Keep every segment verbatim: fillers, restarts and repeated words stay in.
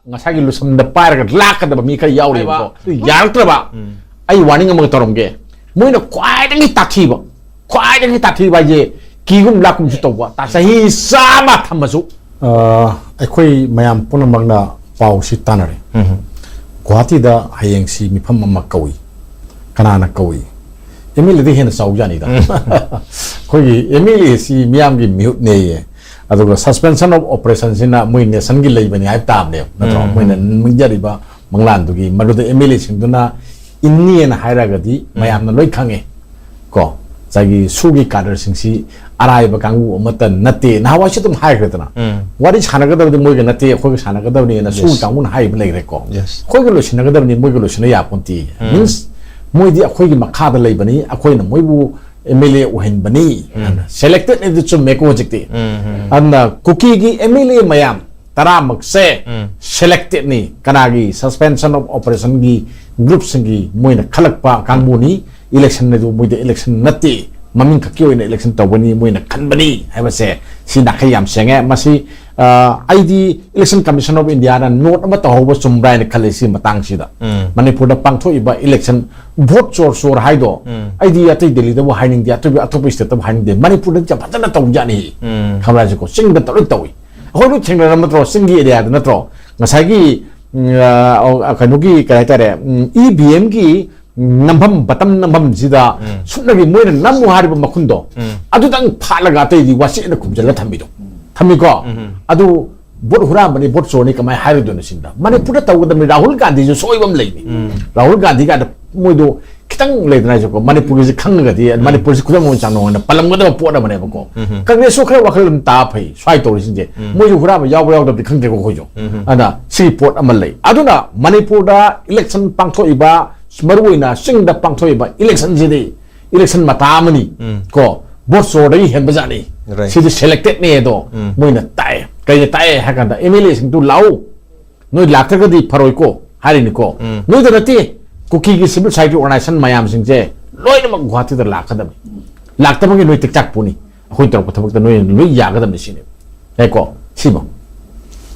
ꯉꯁꯥꯏꯒꯤ ꯂꯨꯁꯝꯗ ꯄꯥꯏꯔꯒ ꯂꯥꯛꯀꯗꯕ ꯃꯤ ꯈꯔ ꯌꯥꯎꯔꯤꯕꯀꯣ, ꯑꯗꯨ ꯌꯥꯔꯛꯇ꯭ꯔꯕ꯫ ꯑꯩ ꯋꯥꯔꯅꯤꯡ ꯑꯃꯒ ꯇꯧꯔꯝꯒꯦ꯫ ꯃꯣꯏꯅ ꯈ꯭ꯋꯥꯏꯗꯒꯤ ꯇꯥꯊꯤꯕ, ꯈ꯭ꯋꯥꯏꯗꯒꯤ ꯇꯥꯊꯤꯕ ꯍꯥꯏꯁꯦ ꯀꯤꯒꯨꯝ ꯂꯥꯛꯀꯨꯝꯁꯨ ꯇꯧꯕ꯫ ꯆꯍꯤ ꯆꯥꯝꯃ ꯊꯝꯃꯁꯨ꯫ ꯑ, ꯑꯩꯈꯣꯏ ꯃꯌꯥꯝ ꯄꯨꯝꯅꯃꯛꯅ ꯄꯥꯎꯁꯤ ꯇꯥꯟꯅꯔꯦ꯫ ꯒꯨꯋꯥꯍꯥꯇꯤꯗ ꯍꯌꯦꯡꯁꯤ ꯃꯤꯐꯝ ꯑꯃ ꯀꯧꯏ꯫ ꯀꯅꯥꯅ ꯀꯧꯏ? ꯑꯦꯝ ꯑꯦꯜ ꯑꯦꯗꯤ ꯍꯦꯟꯅ ꯆꯥꯎꯖꯥꯅꯤꯗ꯫ ꯑꯩꯈꯣꯏꯒꯤ ꯑꯦꯝ ꯑꯦꯜ ꯑꯦꯁꯤ ꯃꯤꯌꯥꯝꯒꯤ ꯃꯤꯍꯨꯠꯅꯦꯌꯦ꯫ ꯑꯗꯨꯒ suspension of operationꯁꯤꯅ ꯃꯣꯏ nationꯒꯤ ꯂꯩꯕꯅꯤ ꯍꯥꯏꯕ ꯇꯥꯕꯅꯦꯕ, ꯅꯠꯇ꯭ꯔꯣ? ꯎꯝ, ꯃꯣꯏꯅ ꯎꯝ꯫ ꯃꯤꯡꯖꯔꯤꯕ ꯃꯪꯂꯥꯟꯗꯨꯒꯤ꯫ ꯃꯗꯨꯗ ꯑꯦꯝ ꯑꯦꯜ ꯑꯦꯁꯤꯡꯗꯨꯅ ꯏꯟꯅꯤꯅ ꯍꯥꯏꯔꯒꯗꯤ ꯎꯝ꯫ ꯃꯌꯥꯝꯅ ꯂꯣꯏ ꯈꯪꯉꯦ꯫ ꯀꯣ, ꯉꯁꯥꯏꯒꯤ ꯁꯨꯒꯤ cadreꯁꯤꯡꯁꯤ ꯑꯔꯥꯏꯕ ꯀꯥꯡꯕꯨ ꯑꯃꯠꯇ ꯅꯠꯇꯦ꯫ ꯅꯍꯥꯟꯋꯥꯏꯁꯨ ꯑꯗꯨꯝ ꯍꯥꯏꯈ꯭ꯔꯦꯗꯅ, ꯎꯝ꯫ ꯋꯥꯔꯤ ꯁꯥꯟꯅꯒꯗꯕꯗꯤ ꯃꯣꯏꯒ ꯅꯠꯇꯦ, ꯑꯩꯈꯣꯏꯒ ꯁꯥꯟꯅꯒꯗꯕꯅꯤꯅ ꯁꯨꯒꯤ Yes. ꯀꯥꯡꯕꯨꯅ ꯍꯥꯏꯕ ꯂꯩꯈ꯭ꯔꯦꯀꯣ꯫ Yes. ꯑꯩꯈꯣꯏꯒ ꯂꯣꯏꯁꯤꯟꯅꯒꯗꯕꯅꯤ, ꯃꯣꯏꯒ ꯂꯣꯏꯁꯤꯟꯅ ꯌꯥꯄꯣꯟꯇꯦ꯫ ꯎꯝ꯫ Means, ꯃꯣꯏꯗꯤ ꯑꯩꯈꯣꯏꯒꯤ ꯃꯈꯥꯗ ꯂꯩꯕꯅꯤ, ꯑꯩꯈꯣꯏꯅ ꯃꯣꯏꯕꯨ ꯑꯦꯝ ꯑꯦꯜ ꯑꯦ ꯑꯣꯏꯍꯟꯕꯅꯤ꯫ ꯎꯝ꯫ Selectedꯅꯦꯗꯤ ꯆꯨꯝꯃꯦꯀꯣ ꯍꯧꯖꯤꯛꯇꯤ꯫ ꯎꯝ, ꯎꯝ, ꯎꯝ꯫ ꯑꯗꯨꯅ ꯀꯨꯀꯤꯒꯤ ꯑꯦꯝ ꯑꯦꯜ ꯑꯦ ꯃꯌꯥꯝ ꯇꯔꯥꯃꯛꯁꯦ ꯎꯝ꯫ Selectedꯅꯤ꯫ ꯀꯅꯥꯒꯤ? Suspension of operationꯒꯤ groupꯁꯤꯡꯒꯤ ꯃꯣꯏꯅ ꯈꯜꯂꯛꯄ ꯀꯥꯡꯕꯨꯅꯤ꯫ Election ꯑꯗꯨ ꯃꯣꯏꯗ election ꯅꯠꯇꯦ, ꯃꯃꯤꯡ ꯈꯛꯀꯤ ꯑꯣꯏꯅ election ꯇꯧꯒꯅꯤ, ꯃꯣꯏꯅ ꯈꯟꯕꯅꯤ ꯍꯥꯏꯕꯁꯦ ꯁꯤ ꯅꯥꯈꯩ ꯌꯥꯝ ꯁꯦꯡꯉꯦ꯫ ꯃꯁꯤ, ꯑ, ꯑꯩꯗꯤ Election Commission of Indiaꯅ note ꯑꯃ ꯇꯧꯍꯧꯕ ꯆꯨꯝꯕ꯭ꯔꯥ ꯍꯥꯏꯅ ꯈꯜꯂꯤ ꯁꯤ ꯃꯇꯥꯡꯁꯤꯗ꯫ ꯎꯝ꯫ ꯃꯅꯤꯄꯨꯔꯗ ꯄꯥꯡꯊꯣꯛꯏꯕ election vote ꯆꯣꯔ ꯆꯣꯔ ꯍꯥꯏꯗꯣ ꯎꯝ꯫ ꯑꯩꯗꯤ ꯑꯇꯩ ꯗꯦꯜꯂꯤꯗꯕꯨ ꯍꯥꯏꯅꯤꯡꯗꯦ, ꯑꯇꯣꯞꯄ, ꯑꯇꯣꯞꯄ stateꯇꯕꯨ ꯍꯥꯏꯅꯤꯡꯗꯦ, ꯃꯅꯤꯄꯨꯔꯗꯗꯤ ꯌꯥꯝ ꯐꯖꯅ ꯇꯧꯖꯥꯠꯅꯤ꯫ ꯎꯝ꯫ ꯈꯪꯕ꯭ꯔꯥ ꯍꯥꯏꯁꯦꯀꯣ? ꯆꯤꯡꯗ ꯇꯧꯔ ꯇꯧꯏ꯫ ꯑꯩꯈꯣꯏ ꯂꯣꯏ ꯊꯦꯡꯅꯔꯕ ꯅꯠꯇ꯭ꯔꯣ? ꯆꯤꯡꯒꯤ areaꯗ ꯅꯠꯇ꯭ꯔꯣ? ꯉꯁꯥꯏꯒꯤ, ꯎꯝ, ꯑ, ꯑ, ꯀꯩꯅꯣꯒꯤ, ꯀꯩ ꯍꯥꯏꯇꯥꯔꯦ, ꯎꯝ, ꯏ ꯚꯤ ꯑꯦꯝꯒꯤ ꯅꯝꯐꯝ, button ꯅꯝꯐꯝꯁꯤꯗ ꯎꯝ꯫ ꯁꯨꯞꯅꯒꯤ ꯃꯣꯏꯅ ꯅꯝꯃꯨ ꯍꯥꯏꯔꯤꯕ ꯃꯈꯨꯟꯗꯣ ꯎꯝ꯫ ꯑꯗꯨꯗꯪ ꯐꯥꯠꯂꯒ ꯑꯇꯩꯗꯤ ꯋꯥꯆꯦꯠꯅ ꯈꯨꯝꯖꯤꯜꯂ ꯊꯝꯕꯤꯗꯣ꯫ ꯊꯝꯃꯤꯀꯣ? ꯎꯝ꯫ ꯑꯗꯨ vote ꯍꯨꯔꯥꯟꯕꯅꯤ, vote ꯆꯣꯔꯅꯤ ꯀꯃꯥꯏꯅ ꯍꯥꯏꯔꯣꯏꯗꯣꯏꯅꯣ ꯁꯤꯗ? ꯃꯅꯤꯄꯨꯔꯗ ꯇꯧꯒꯗꯕꯅꯤ꯫ ꯔꯥꯍꯨꯜ ꯒꯥꯟꯙꯤꯁꯨ ꯁꯣꯏꯕ ꯑꯃ ꯂꯩꯅꯤ꯫ ꯎꯝ꯫ ꯔꯥꯍꯨꯜ ꯒꯥꯟꯙꯤ ꯀꯥꯏꯅ ꯃꯣꯏꯗꯣ ꯈꯤꯇꯪ ꯂꯩꯗꯅ ꯍꯥꯏꯁꯦꯀꯣ, ꯃꯅꯤꯄꯨꯔꯒꯤꯁꯦ ꯈꯪꯉꯒꯗꯤ ꯎꯝ꯫ ꯃꯅꯤꯄꯨꯔꯁꯦ ꯈꯨꯗꯝ ꯑꯣꯏꯅ ꯆꯥꯡꯗꯝꯅ ꯄꯜꯂꯝꯒꯗꯕ ꯄꯣꯠ ꯑꯃꯅꯦꯕꯀꯣ꯫ ꯎꯝ꯫ ꯀꯪꯒ꯭ꯔꯦꯁꯁꯨ ꯈꯔ ꯋꯥꯈꯜ ꯑꯗꯨꯝ ꯇꯥ ꯐꯩ, ꯁ꯭ꯋꯥꯏ ꯇꯧꯔꯤꯁꯤꯡꯁꯦ꯫ ꯎꯝ꯫ ꯃꯣꯏꯁꯨ ꯍꯨꯔꯥꯟꯕ ꯌꯥꯎꯕ ꯌꯥꯎꯗꯕꯗꯤ ꯈꯪꯗ꯭ꯔꯦꯀꯣ ꯑꯩꯈꯣꯏꯁꯨ꯫ ꯎꯝ꯫ ꯑꯗ ꯁꯤꯒꯤ ꯄꯣꯠ ꯑꯃ ꯂꯩ꯫ ꯑꯗꯨꯅ ꯃꯅꯤꯄꯨꯔꯗ election ꯄꯥꯡꯊꯣꯛꯏꯕ, ꯃꯔꯨꯑꯣꯏꯅ ꯆꯤꯡꯗ ꯄꯥꯡꯊꯣꯛꯏꯕ electionꯁꯤꯗꯤ election ꯃꯇꯥ ꯑꯃꯅꯤ ꯎꯝ꯫ ꯀꯣ, vote ꯆꯣꯔꯗꯒꯤ ꯍꯦꯟꯕꯖꯥꯠꯅꯤ꯫ Right. ꯁꯤꯗꯤ selectedꯅꯦ ꯑꯗꯣ ꯎꯝ꯫ ꯃꯣꯏꯅ ꯇꯥꯛꯑꯦ꯫ ꯀꯩꯗ ꯇꯥꯛꯑꯦ ꯍꯥꯏ ꯀꯥꯟꯗ, ꯑꯦꯝ ꯑꯦꯜ ꯑꯦꯁꯤꯡꯗꯨ ꯂꯥꯛꯎ, ꯅꯣꯏ ꯂꯥꯛꯇ꯭ꯔꯒꯗꯤ ꯐꯔꯣꯏꯀꯣ ꯍꯥꯏꯔꯤꯅꯤꯀꯣ꯫ ꯎꯝ꯫ ꯅꯣꯏꯗ ꯅꯠꯇꯦ, ꯀꯨꯀꯤꯒꯤ civil society organization ꯃꯌꯥꯝꯁꯤꯡꯁꯦ ꯂꯣꯏꯅꯃꯛ ꯒꯨꯋꯥꯍꯥꯇꯤꯗ ꯂꯥꯛꯀꯗꯕꯅꯤ꯫ ꯂꯥꯛꯇꯕꯒꯤ ꯅꯣꯏ ꯇꯦꯛꯆꯥꯛ ꯄꯨꯅꯤ꯫ ꯑꯩꯈꯣꯏ ꯇꯧꯔꯛꯄ ꯊꯕꯛꯇ ꯅꯣꯏ ꯂꯣꯏ ꯌꯥꯒꯗꯕꯅꯤ ꯁꯤꯅꯦꯕ꯫ ꯌꯥꯏꯀꯣ? ꯁꯤꯃ꯫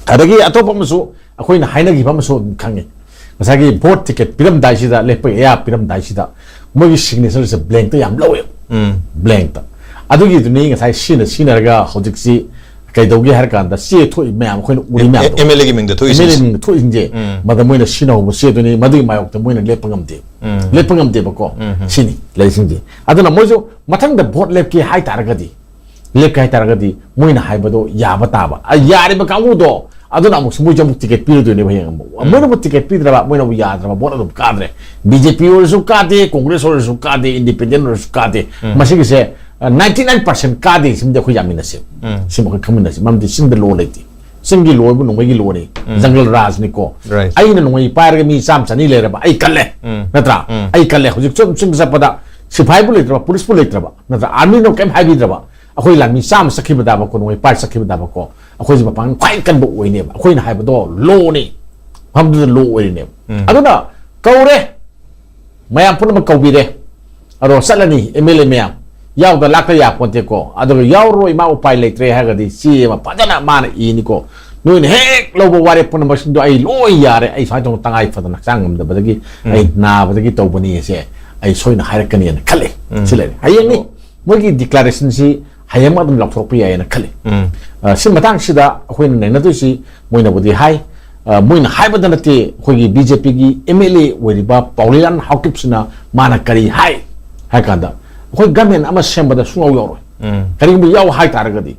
ꯑꯗꯒꯤ ꯑꯇꯣꯞꯄ ꯑꯃꯁꯨ ꯑꯩꯈꯣꯏꯅ ꯍꯥꯏꯅꯈꯤꯕ ꯑꯃꯁꯨ ꯑꯗꯨꯝ ꯈꯪꯉꯤ꯫ ꯉꯁꯥꯏꯒꯤ vote ticket ꯄꯤꯔꯝꯗꯥꯏꯁꯤꯗ, ꯂꯦꯞꯄꯒꯤ ꯑꯌꯥꯕ ꯄꯤꯔꯝꯗꯥꯏꯁꯤꯗ, ꯃꯣꯏꯒꯤ signature ꯁꯦ blank ꯇ ꯌꯥꯝ ꯂꯧꯋꯦꯕ꯫ ꯎꯝ. Blank ꯇ꯫ ꯑꯗꯨꯒꯤꯗꯨꯅꯤ ꯉꯁꯥꯏ ꯁꯤꯅ ꯁꯤꯟꯅꯔꯒ ꯍꯧꯖꯤꯛꯁꯤ ꯀꯩꯗꯧꯒꯦ ꯍꯥꯏꯔ ꯀꯥꯟꯗ, ꯆꯦ ꯊꯣꯛꯏ ꯃꯌꯥꯝ, ꯑꯩꯈꯣꯏꯅ ꯎꯔꯤ ꯃꯌꯥꯝꯗꯣ, ꯑꯦꯝ ꯑꯦꯜ ꯑꯦꯒꯤ ꯃꯤꯡꯗ ꯊꯣꯛꯏꯁꯤꯡꯁꯦ꯫ ꯑꯦꯝ ꯑꯦꯜ ꯑꯦ ꯃꯤꯡꯗ ꯊꯣꯛꯏꯁꯤꯡꯁꯦ, ꯎꯝ. ꯃꯗ ꯃꯣꯏꯅ ꯁꯤꯟꯅꯍꯧꯕ ꯆꯦꯗꯨꯅꯤ, ꯃꯗꯨꯒꯤ ꯃꯥꯌꯣꯛꯇ ꯃꯣꯏꯅ ꯂꯦꯞꯄ ꯉꯝꯗꯦ꯫ ꯎꯝ. ꯂꯦꯞꯄ ꯉꯝꯗꯦꯕꯀꯣ꯫ ꯎꯝ. ꯁꯤꯅꯤ ꯂꯩꯔꯤꯁꯤꯡꯁꯦ꯫ ꯑꯗꯨꯅ ꯃꯣꯏꯁꯨ ꯃꯊꯪꯗ vote ꯂꯦꯞꯀꯦ ꯍꯥꯏꯇꯥꯔꯒꯗꯤ, ꯂꯦꯞꯀꯦ ꯍꯥꯏꯇꯥꯔꯒꯗꯤ ꯃꯣꯏꯅ ꯍꯥꯏꯕꯗꯣ ꯌꯥꯕ ꯇꯥꯕ꯫ ꯑ, ꯌꯥꯔꯤꯕ ꯀꯥꯡꯕꯨꯗꯣ, ꯑꯗꯨꯅ ꯑꯃꯨꯛꯁꯨ ꯃꯣꯏꯁꯨ ꯑꯃꯨꯛ ticket ꯄꯤꯔꯗꯣꯏꯅꯦꯕ ꯍꯌꯦꯡ ꯑꯃꯨꯛ꯫ ꯃꯣꯏꯅ ꯑꯃꯨꯛ ticket ꯄꯤꯗ꯭ꯔꯕ, ꯃꯣꯏꯅ ꯑꯃꯨꯛ ꯌꯥꯗ꯭ꯔꯕ, vote ꯑꯗꯨꯝ ꯀꯥꯗ꯭ꯔꯦ꯫ ꯕꯤ ꯖꯦ ꯄꯤ ꯑꯣꯏꯔꯁꯨ ꯀꯥꯗꯦ, ꯀꯣꯡꯒ꯭ꯔꯦꯁ ꯑꯣꯏꯔꯁꯨ ꯀꯥꯗꯦ, independent ꯑꯣꯏꯔꯁꯨ ꯀꯥꯗꯦ꯫ ꯃꯁꯤꯒꯤꯁꯦ, ꯑ, ninety nine percent ꯀꯥꯗꯦ, ꯁꯤꯃꯗꯤ ꯑꯩꯈꯣꯏ ꯌꯥꯃꯤꯟꯅꯁꯦ꯫ ꯎꯝ. ꯁꯤꯃ ꯑꯩꯈꯣꯏ ꯈꯪꯃꯤꯟꯅꯁꯦ꯫ ꯃꯔꯝꯗꯤ ꯆꯤꯡꯗ law ꯂꯩꯇꯦ꯫ ꯆꯤꯡꯒꯤ law ꯍꯥꯏꯕꯨ ꯅꯣꯡꯃꯩꯒꯤ law ꯅꯤ꯫ ꯎꯝ. Jungle ꯔꯥꯖꯅꯤꯀꯣ꯫ Right. ꯑꯩꯅ ꯅꯣꯡꯃꯩ ꯄꯥꯏꯔꯒ ꯃꯤ ꯆꯥꯝꯃ ꯆꯅꯤ ꯂꯩꯔꯕ, ꯑꯩ ꯀꯜꯂꯦ꯫ ꯎꯝ. ꯅꯠꯇ꯭ꯔꯥ? ꯎꯝ. ꯑꯩ ꯀꯜꯂꯦ꯫ ꯍꯧꯖꯤꯛ ꯆꯨꯝ ꯆꯤꯡ ꯆꯠꯄꯗ ꯁꯤꯐꯥꯏꯕꯨ ꯂꯩꯇ꯭ꯔꯕ, ꯄꯨꯂꯤꯁꯄꯨ ꯂꯩꯇ꯭ꯔꯕ, ꯅꯠꯇ꯭ꯔꯥ? Army ꯅ ꯀꯩꯝ ꯍꯥꯏꯕꯤꯗ꯭ꯔꯕ, ꯑꯩꯈꯣꯏ ꯂꯥꯟꯃꯤ ꯆꯥꯝꯃ ꯆꯠꯈꯤꯕ ꯇꯥꯕꯀꯣ, ꯅꯣꯡꯃꯩ ꯄꯥꯏꯔ ꯆꯠꯈꯤꯕ ꯇꯥꯕꯀꯣ, ꯑꯩꯈꯣꯏꯁꯦ ꯃꯄꯥꯡꯒꯜ ꯈ꯭ꯋꯥꯏ ꯀꯟꯕ ꯑꯣꯏꯅꯦꯕ꯫ ꯑꯩꯈꯣꯏꯅ ꯍꯥꯏꯕꯗꯣ law ꯅꯤ, ꯃꯐꯝꯗꯨꯗ law ꯑꯣꯏꯔꯤꯅꯦꯕ꯫ ꯎꯝ. ꯑꯗꯨꯅ ꯀꯧꯔꯦ, ꯃꯌꯥꯝ ꯄꯨꯝꯅꯃꯛ ꯀꯧꯕꯤꯔꯦ, ꯑꯗꯣ ꯆꯠꯂꯅꯤ ꯑꯦꯝ ꯑꯦꯜ ꯑꯦ ꯃꯌꯥꯝ꯫ ꯌꯥꯎꯗ ꯂꯥꯛꯇ ꯌꯥꯄꯣꯟꯇꯦꯀꯣ꯫ ꯑꯗꯨꯒ ꯌꯥꯎꯔꯔꯣꯏ, ꯃꯥ ꯎꯄꯥꯏ ꯂꯩꯇ꯭ꯔꯦ ꯍꯥꯏꯔꯒꯗꯤ ꯆꯦ ꯑꯃ ꯐꯖꯅ ꯃꯥꯅ ꯏꯅꯤꯀꯣ, "ꯅꯣꯏꯅ ꯍꯦꯛ ꯂꯧꯕ ꯋꯥꯔꯦꯞ ꯄꯨꯝꯅꯃꯛꯁꯤꯡꯗꯣ ꯑꯩ ꯂꯣꯏ ꯌꯥꯔꯦ, ꯑꯩ ꯁꯨꯃꯥꯏꯅ ꯇꯧꯅ ꯇꯉꯥꯏ ꯐꯗꯅ ꯍꯛꯆꯥꯡ ꯉꯝꯗꯕꯗꯒꯤ, ꯎꯝ. ꯑꯩ ꯅꯥꯕꯗꯒꯤ ꯇꯧꯕꯅꯤ" ꯁꯦ ꯑꯩ ꯁꯣꯏꯅ ꯍꯥꯏꯔꯛꯀꯅꯤꯅ ꯈꯜꯂꯤ꯫ ꯎꯝ. ꯁꯤ ꯂꯩꯔꯦ꯫ ꯍꯌꯦꯡꯅꯤ ꯃꯣꯏꯒꯤ declaration ꯁꯤ, ꯍꯌꯦꯡꯃꯛ ꯑꯗꯨꯝ ꯂꯥꯎꯊꯣꯔꯛꯄ ꯌꯥꯏꯌꯦꯅ ꯈꯜꯂꯤ꯫ ꯎꯝ. ꯑ, ꯁꯤ ꯃꯇꯥꯡꯁꯤꯗ ꯑꯩꯈꯣꯏꯅ ꯅꯩꯅꯗꯣꯏꯁꯤ, ꯃꯣꯏꯅꯕꯨꯗꯤ ꯍꯥꯏ, ꯑ, ꯃꯣꯏꯅ ꯍꯥꯏꯕꯗ ꯅꯠꯇꯦ, ꯑꯩꯈꯣꯏꯒꯤ ꯕꯤ ꯖꯦ ꯄꯤꯒꯤ ꯑꯦꯝ ꯑꯦꯜ ꯑꯦ ꯑꯣꯏꯔꯤꯕ ꯄꯥꯎꯂꯤꯂꯥꯟ ꯍꯥꯎꯀꯤꯞꯁꯤꯅ ꯃꯥꯅ ꯀꯔꯤ ꯍꯥꯏ ꯍꯥꯏ ꯀꯥꯟꯗ, ꯑꯩꯈꯣꯏ government ꯑꯃ ꯁꯦꯝꯕꯗ ꯁꯨꯡꯌꯥꯎ ꯌꯥꯎꯔꯣꯏ꯫ ꯎꯝ. ꯀꯔꯤꯒꯨꯝꯕ ꯌꯥꯎ ꯍꯥꯏ ꯇꯥꯔꯒꯗꯤ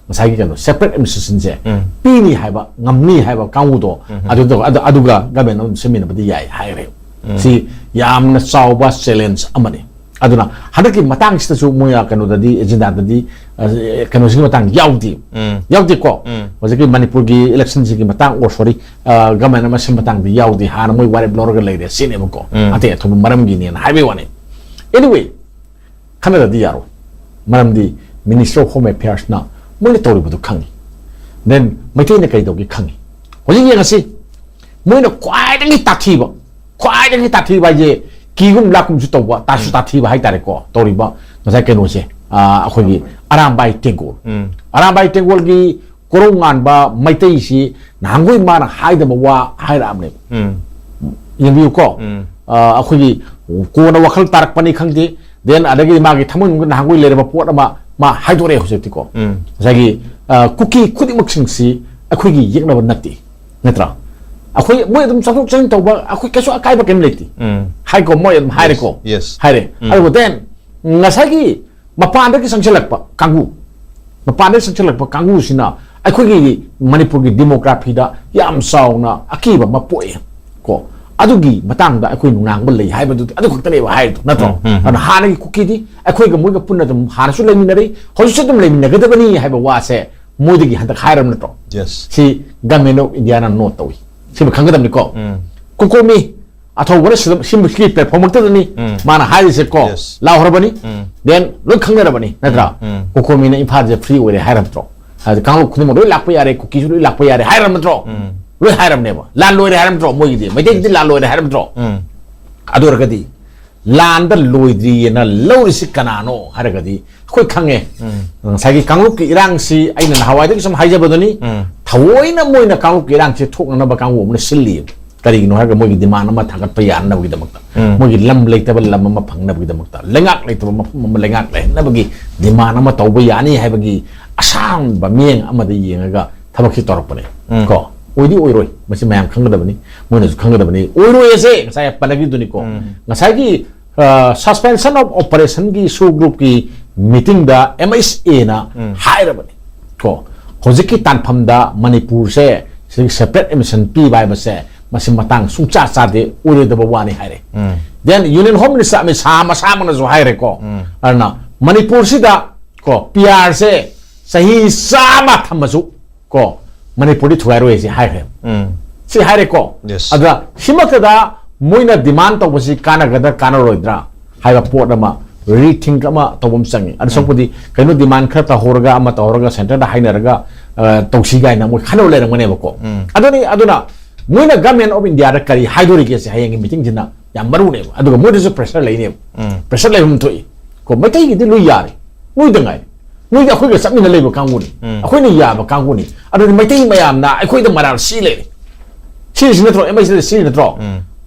ꯉꯁꯥꯏꯒꯤ ꯀꯩꯅꯣ separate administration ꯁꯦ ꯎꯝ. ꯄꯤꯅꯤ ꯍꯥꯏꯕ, ꯉꯝꯅꯤ ꯍꯥꯏꯕ ꯀꯥꯡꯕꯨꯗꯣ, ꯎꯝ. ꯑꯗꯨꯗꯣ, ꯑꯗꯨ, ꯑꯗꯨꯒ government ꯑꯗꯨꯝ ꯁꯦꯝꯃꯤꯟꯅꯕꯗꯤ ꯌꯥꯏ ꯍꯥꯏꯈ꯭ꯔꯦ꯫ ꯎꯝ. ꯁꯤ ꯌꯥꯝꯅ ꯆꯥꯎꯕ challenge ꯑꯃꯅꯤ꯫ ꯑꯗꯨꯅ ꯍꯟꯗꯛꯀꯤ ꯃꯇꯥꯡꯁꯤꯗꯁꯨ ꯃꯣꯏ ꯀꯩꯅꯣꯗꯗꯤ, agenda ꯗꯗꯤ, ꯑ, ꯀꯩꯅꯣꯁꯤꯒꯤ ꯃꯇꯥꯡ ꯌꯥꯎꯗꯦ꯫ ꯎꯝ. ꯌꯥꯎꯗꯦꯀꯣ? ꯎꯝ. ꯍꯧꯖꯤꯛꯀꯤ ꯃꯅꯤꯄꯨꯔꯒꯤ election ꯁꯤꯒꯤ ꯃꯇꯥꯡ, ꯑꯣ, sorry, ꯑ, government ꯑꯃ ꯁꯦꯝꯕ ꯃꯇꯥꯡꯗ ꯌꯥꯎꯗꯦ꯫ ꯍꯥꯟꯅ ꯃꯣꯏ ꯋꯥꯔꯦꯞ ꯂꯧꯔꯒ ꯂꯩꯔꯦ ꯁꯤꯅꯦꯕꯀꯣ꯫ ꯎꯝ. ꯑꯇꯩ ꯑꯇꯣꯞꯄ ꯃꯔꯝꯒꯤꯅꯦꯅ ꯍꯥꯏꯕꯩ ꯋꯥꯅꯤ꯫ Anyway, ꯈꯟꯅꯗꯗꯤ ꯌꯥꯔꯣꯏ꯫ ꯃꯔꯝꯗꯤ Minister of Home Affairs ꯅ ꯃꯣꯏꯅ ꯇꯧꯔꯤꯕꯗꯨ ꯈꯪꯉꯤ꯫ Then ꯃꯩꯇꯩꯅ ꯀꯩꯗꯧꯒꯦ ꯈꯪꯉꯤ꯫ ꯍꯧꯖꯤꯛ ꯌꯦꯡꯉꯁꯤ, ꯃꯣꯏꯅ ꯈ꯭ꯋꯥꯏꯗꯒꯤ ꯇꯥꯊꯤꯕ, ꯈ꯭ꯋꯥꯏꯗꯒꯤ ꯇꯥꯊꯤꯕ ꯍꯥꯏꯁꯦ, ꯀꯤꯒꯨꯝ ꯂꯥꯛꯀꯨꯝꯁꯨ ꯇꯧꯕ, ꯇꯥꯁꯨ ꯇꯥꯊꯤꯕ ꯍꯥꯏꯇꯥꯔꯦꯀꯣ, ꯇꯧꯔꯤꯕ ꯉꯁꯥꯏ ꯀꯩꯅꯣꯁꯦ, ꯑ, ꯑꯩꯈꯣꯏꯒꯤ ꯑꯔꯥꯝꯕꯥꯏ ꯇꯦꯡꯒꯣꯜ꯫ ꯎꯝ. ꯑꯔꯥꯝꯕꯥꯏ ꯇꯦꯡꯒꯣꯜꯒꯤ ꯀꯣꯔꯧ ꯉꯥꯟꯕ ꯃꯩꯇꯩꯁꯤ ꯅꯍꯥꯟꯈꯣꯏ ꯃꯥꯅ ꯍꯥꯏꯗꯕ ꯋꯥ ꯍꯥꯏꯔꯛꯑꯕꯅꯦꯕ꯫ ꯎꯝ ꯌꯦꯡꯕꯤꯌꯨꯀꯣ꯫ ꯎꯝ ꯑ, ꯑꯩꯈꯣꯏꯒꯤ ꯀꯣꯟꯅ ꯋꯥꯈꯜ ꯇꯥꯔꯛꯄꯅꯤ ꯈꯪꯗꯦ, then ꯑꯗꯒꯤꯗꯤ ꯃꯥꯒꯤ ꯊꯃꯣꯏꯅꯨꯡꯗ ꯅꯍꯥꯟꯈꯣꯏ ꯂꯩꯔꯕ ꯄꯣꯠ ꯑꯃ ꯃꯥ ꯍꯥꯏꯗꯣꯔꯛꯑꯦ ꯍꯧꯖꯤꯛꯇꯤꯀꯣ꯫ ꯎꯝ ꯉꯁꯥꯏꯒꯤ ꯑ, ꯀꯨꯀꯤ ꯈꯨꯗꯤꯡꯃꯛꯁꯤꯡꯁꯤ ꯑꯩꯈꯣꯏꯒꯤ ꯌꯦꯛꯅꯕ ꯅꯠꯇꯦ, ꯅꯠꯇ꯭ꯔꯥ? ꯑꯩꯈꯣꯏ, ꯃꯣꯏ ꯑꯗꯨꯝ ꯆꯠꯊꯣꯛ ꯆꯠꯁꯤꯟ ꯇꯧꯕ ꯑꯩꯈꯣꯏ ꯀꯩꯁꯨ ꯑꯀꯥꯏꯕ ꯀꯩꯝ ꯂꯩꯇꯦ ꯎꯝ ꯍꯥꯏꯀꯣ, ꯃꯣꯏ ꯑꯗꯨꯝ ꯍꯥꯏꯔꯦꯀꯣ꯫ Yes. ꯍꯥꯏꯔꯦ꯫ ꯎꯝ꯫ ꯑꯗꯨꯕꯨ then ꯉꯁꯥꯏꯒꯤ ꯃꯄꯥꯟꯗꯒꯤ ꯆꯪꯁꯤꯜꯂꯛꯄ ꯀꯥꯡꯕꯨ, ꯃꯄꯥꯟꯗꯒꯤ ꯆꯪꯁꯤꯜꯂꯛꯄ ꯀꯥꯡꯕꯨꯁꯤꯅ ꯑꯩꯈꯣꯏꯒꯤ ꯃꯅꯤꯄꯨꯔꯒꯤ demographyꯗ ꯌꯥꯝ ꯆꯥꯎꯅ ꯑꯀꯤꯕ ꯑꯃ ꯄꯣꯛꯑꯦ ꯀꯣ꯫ ꯑꯗꯨꯒꯤ ꯃꯇꯥꯡꯗ ꯑꯩꯈꯣꯏ ꯉꯥꯡꯕ ꯂꯩ ꯍꯥꯏꯕꯗꯨꯗꯤ ꯑꯗꯨ ꯈꯛꯇꯅꯦꯕ ꯍꯥꯏꯔꯤꯗꯣ, ꯅꯠꯇ꯭ꯔꯣ? ꯎꯝ, ꯎꯝ, ꯎꯝ꯫ ꯑꯗꯨꯅ ꯍꯥꯟꯅꯒꯤ ꯀꯨꯀꯤꯗꯤ ꯑꯩꯈꯣꯏꯒ ꯃꯣꯏꯒ ꯄꯨꯟꯅ ꯑꯗꯨꯝ ꯍꯥꯟꯅꯁꯨ ꯂꯩꯃꯤꯟꯅꯔꯤ, ꯍꯧꯖꯤꯛꯁꯨ ꯑꯗꯨꯝ ꯂꯩꯃꯤꯟꯅꯒꯗꯕꯅꯤ ꯍꯥꯏꯕ ꯋꯥꯁꯦ ꯃꯣꯏꯗꯒꯤ ꯍꯟꯗꯛ ꯍꯥꯏꯔꯕ ꯅꯠꯇ꯭ꯔꯣ? Yes. ꯁꯤ Government of Indiaꯅ note ꯇꯧꯏ, ꯁꯤꯃ ꯈꯪꯒꯗꯕꯅꯤꯀꯣ꯫ ꯎꯝ ꯀꯣꯀꯣꯃꯤ ꯑꯊꯧꯕꯅ ꯁꯤꯗ, ꯁꯤꯒꯤ platform ꯃꯛꯇꯗꯅꯤ ꯎꯝ꯫ ꯃꯥꯅ ꯍꯥꯏꯔꯤꯁꯦꯀꯣ꯫ Yes. ꯂꯥꯎꯍꯧꯔꯕꯅꯤ꯫ ꯎꯝ꯫ Then ꯂꯣꯏ ꯈꯪꯅꯔꯕꯅꯤ, ꯅꯠꯇ꯭ꯔꯥ? ꯎꯝ꯫ ꯀꯣꯀꯣꯃꯤꯅ ꯏꯝꯐꯥꯜꯁꯦ free ꯑꯣꯏꯔꯦ ꯍꯥꯏꯔꯝꯗ꯭ꯔꯣ? ꯍꯥꯏꯗꯤ ꯀꯥꯡꯂꯨꯞ ꯈꯨꯗꯤꯡꯃꯛ ꯂꯣꯏ ꯂꯥꯛꯄ ꯌꯥꯔꯦ, ꯀꯨꯀꯤꯁꯨ ꯂꯣꯏ ꯂꯥꯛꯄ ꯌꯥꯔꯦ ꯍꯥꯏꯔꯝꯗ꯭ꯔꯣ? ꯎꯝ꯫ ꯂꯣꯏ ꯍꯥꯏꯔꯝꯅꯦꯕ꯫ ꯂꯥꯟ ꯂꯣꯏꯔꯦ ꯍꯥꯏꯔꯝꯗ꯭ꯔꯣ? ꯃꯣꯏꯒꯤꯗꯤ ꯃꯩꯇꯩꯒꯤꯗꯤ ꯂꯥꯟ ꯂꯣꯏꯔꯦ ꯍꯥꯏꯔꯝꯗ꯭ꯔꯣ? ꯎꯝ꯫ ꯑꯗꯨ ꯑꯣꯏꯔꯒꯗꯤ ꯂꯥꯟꯗ ꯂꯣꯏꯗ꯭ꯔꯤꯑꯅ ꯂꯧꯔꯤꯁꯤ ꯀꯅꯥꯅꯣ ꯍꯥꯏꯔꯒꯗꯤ ꯑꯩꯈꯣꯏ ꯈꯪꯉꯦ꯫ ꯎꯝ꯫ ꯉꯁꯥꯏꯒꯤ ꯀꯥꯡꯂꯨꯞꯀꯤ ꯏꯔꯥꯡꯁꯤ ꯑꯩꯅ ꯅꯍꯥꯟꯋꯥꯏꯗꯒꯤ ꯁꯨꯝ ꯍꯥꯏꯖꯕꯗꯨꯅꯤ꯫ ꯎꯝ꯫ ꯊꯑꯣꯏꯅ ꯃꯣꯏꯅ ꯀꯥꯡꯂꯨꯞꯀꯤ ꯏꯔꯥꯡꯁꯤ ꯊꯣꯛꯅꯅꯕ ꯀꯥꯡꯕꯨ ꯑꯃꯅ ꯁꯤꯜꯂꯤ꯫ ꯀꯔꯤꯒꯤꯅꯣ ꯍꯥꯏꯔꯒ ꯃꯣꯏꯒꯤ demand ꯑꯃ ꯊꯥꯡꯒꯠꯄ ꯌꯥꯅꯕꯒꯤꯗꯃꯛꯇ, ꯎꯝ꯫ ꯃꯣꯏꯒꯤ ꯂꯝ ꯂꯩꯇꯕ ꯂꯝ ꯑꯃ ꯐꯪꯅꯕꯒꯤꯗꯃꯛꯇ, ꯂꯩꯉꯥꯛ ꯂꯩꯇꯕ ꯃꯐꯝ ꯑꯃ ꯂꯩꯉꯥꯛ ꯂꯩꯍꯟꯅꯕꯒꯤ demand ꯑꯃ ꯇꯧꯕ ꯌꯥꯅꯤ ꯍꯥꯏꯕꯒꯤ ꯑꯁꯥꯡꯕ ꯃꯤꯠꯌꯦꯡ ꯑꯃꯗ ꯌꯦꯡꯉꯒ ꯊꯕꯛꯁꯤ ꯇꯧꯔꯛꯄꯅꯦ꯫ ꯎꯝ꯫ ꯀꯣ, ꯑꯣꯏꯗꯤ ꯑꯣꯏꯔꯣꯏ, ꯃꯁꯤ ꯃꯌꯥꯝ ꯈꯪꯒꯗꯕꯅꯤ, ꯃꯣꯏꯅꯁꯨ ꯈꯪꯒꯗꯕꯅꯤ꯫ ꯑꯣꯏꯔꯣꯏ ꯑꯁꯦ ꯉꯁꯥꯏ ꯄꯜꯂꯛꯈꯤꯕꯗꯨꯅꯤꯀꯣ꯫ ꯎꯝ꯫ ꯉꯁꯥꯏꯒꯤ ꯑ, suspension of operationꯒꯤ SoO groupꯀꯤ meetingꯗ MHAꯅ ꯎꯝ꯫ ꯍꯥꯏꯔꯕꯅꯤ ꯀꯣ, ꯍꯧꯖꯤꯛꯀꯤ ꯇꯥꯟꯐꯝꯗ ꯃꯅꯤꯄꯨꯔꯁꯦ ꯁꯤꯒꯤ separate admission ꯄꯤꯕ ꯍꯥꯏꯕꯁꯦ ꯃꯁꯤ ꯃꯇꯥꯡ ꯁꯨꯡꯆꯥ ꯆꯥꯗꯦ, ꯑꯣꯏꯔꯣꯏꯗꯕ ꯋꯥꯅꯤ ꯍꯥꯏꯔꯦ꯫ ꯎꯝ꯫ Then Union Home Minister Amit Shah ꯃꯁꯥꯃꯛꯅꯁꯨ ꯍꯥꯏꯔꯦꯀꯣ꯫ ꯎꯝ꯫ ꯑꯗꯨꯅ ꯃꯅꯤꯄꯨꯔꯁꯤꯗ ꯀꯣ, PRꯁꯦ ꯆꯍꯤ ꯆꯥꯝꯃ ꯊꯝꯃꯁꯨ ꯀꯣ, ꯃꯅꯤꯄꯨꯔꯗꯤ ꯊꯨꯒꯥꯏꯔꯣꯏ ꯍꯥꯏꯁꯦ ꯍꯥꯏꯈ꯭ꯔꯦ꯫ ꯎꯝ꯫ ꯁꯤ ꯍꯥꯏꯔꯦꯀꯣ꯫ Yes. ꯑꯗꯨꯗ ꯁꯤꯃꯛꯇꯗ ꯃꯣꯏꯅ demand ꯇꯧꯕꯁꯤ ꯀꯥꯟꯅꯒꯗ꯭ꯔꯥ ꯀꯥꯟꯅꯔꯣꯏꯗ꯭ꯔꯥ ꯍꯥꯏꯕ ꯄꯣꯠ ꯑꯃ, rethink ꯑꯃ ꯇꯧꯕ ꯑꯃ ꯆꯪꯉꯤ꯫ ꯑꯗꯨ ꯁꯔꯨꯛꯄꯨꯗꯤ ꯀꯩꯅꯣ demand ꯈꯔ ꯇꯧꯍꯧꯔꯒ, ꯑꯃ ꯇꯧꯍꯧꯔꯒ, centreꯗ ꯍꯥꯏꯅꯔꯒ, ꯑ, ꯇꯧꯁꯤ ꯀꯥꯏꯅ ꯃꯣꯏ ꯈꯟꯅꯕ ꯂꯩꯔꯝꯒꯅꯦꯕꯀꯣ꯫ ꯎꯝ꯫ ꯑꯗꯨꯅꯤ, ꯑꯗꯨꯅ ꯃꯣꯏꯅ Government of Indiaꯗ ꯀꯔꯤ ꯍꯥꯏꯗꯣꯔꯤꯒꯦ ꯁꯤ ꯍꯌꯦꯡꯒꯤ meetingꯁꯤꯅ ꯌꯥꯝ ꯃꯔꯨꯅꯦꯕ꯫ ꯑꯗꯨꯒ ꯃꯣꯏꯗꯁꯨ pressure ꯂꯩꯅꯦꯕ꯫ ꯎꯝ꯫ Pressure ꯂꯩꯐꯝ ꯊꯣꯛꯏ ꯀꯣ꯫ ꯃꯩꯇꯩꯒꯤꯗꯤ ꯂꯣꯏ ꯌꯥꯔꯦ, ꯅꯣꯏꯗ ꯉꯥꯏ꯫ ꯅꯣꯏꯗꯤ ꯑꯩꯈꯣꯏꯒ ꯆꯠꯃꯤꯟꯅ ꯂꯩꯕ ꯀꯥꯡꯕꯨꯅꯤ, ꯎꯝ. ꯑꯩꯈꯣꯏꯅ ꯌꯥꯕ ꯀꯥꯡꯕꯨꯅꯤ꯫ ꯑꯗꯨꯗꯤ ꯃꯩꯇꯩ ꯃꯌꯥꯝꯅ ꯑꯩꯈꯣꯏꯗ ꯃꯔꯥꯜ ꯁꯤ ꯂꯩꯔꯦ, ꯁꯤꯔꯤꯁꯤ ꯅꯠꯇ꯭ꯔꯣ? ꯑꯦꯝ ꯑꯥꯏ ꯁꯤꯗ ꯁꯤꯔꯤ ꯅꯠꯇ꯭ꯔꯣ? ꯎꯝ.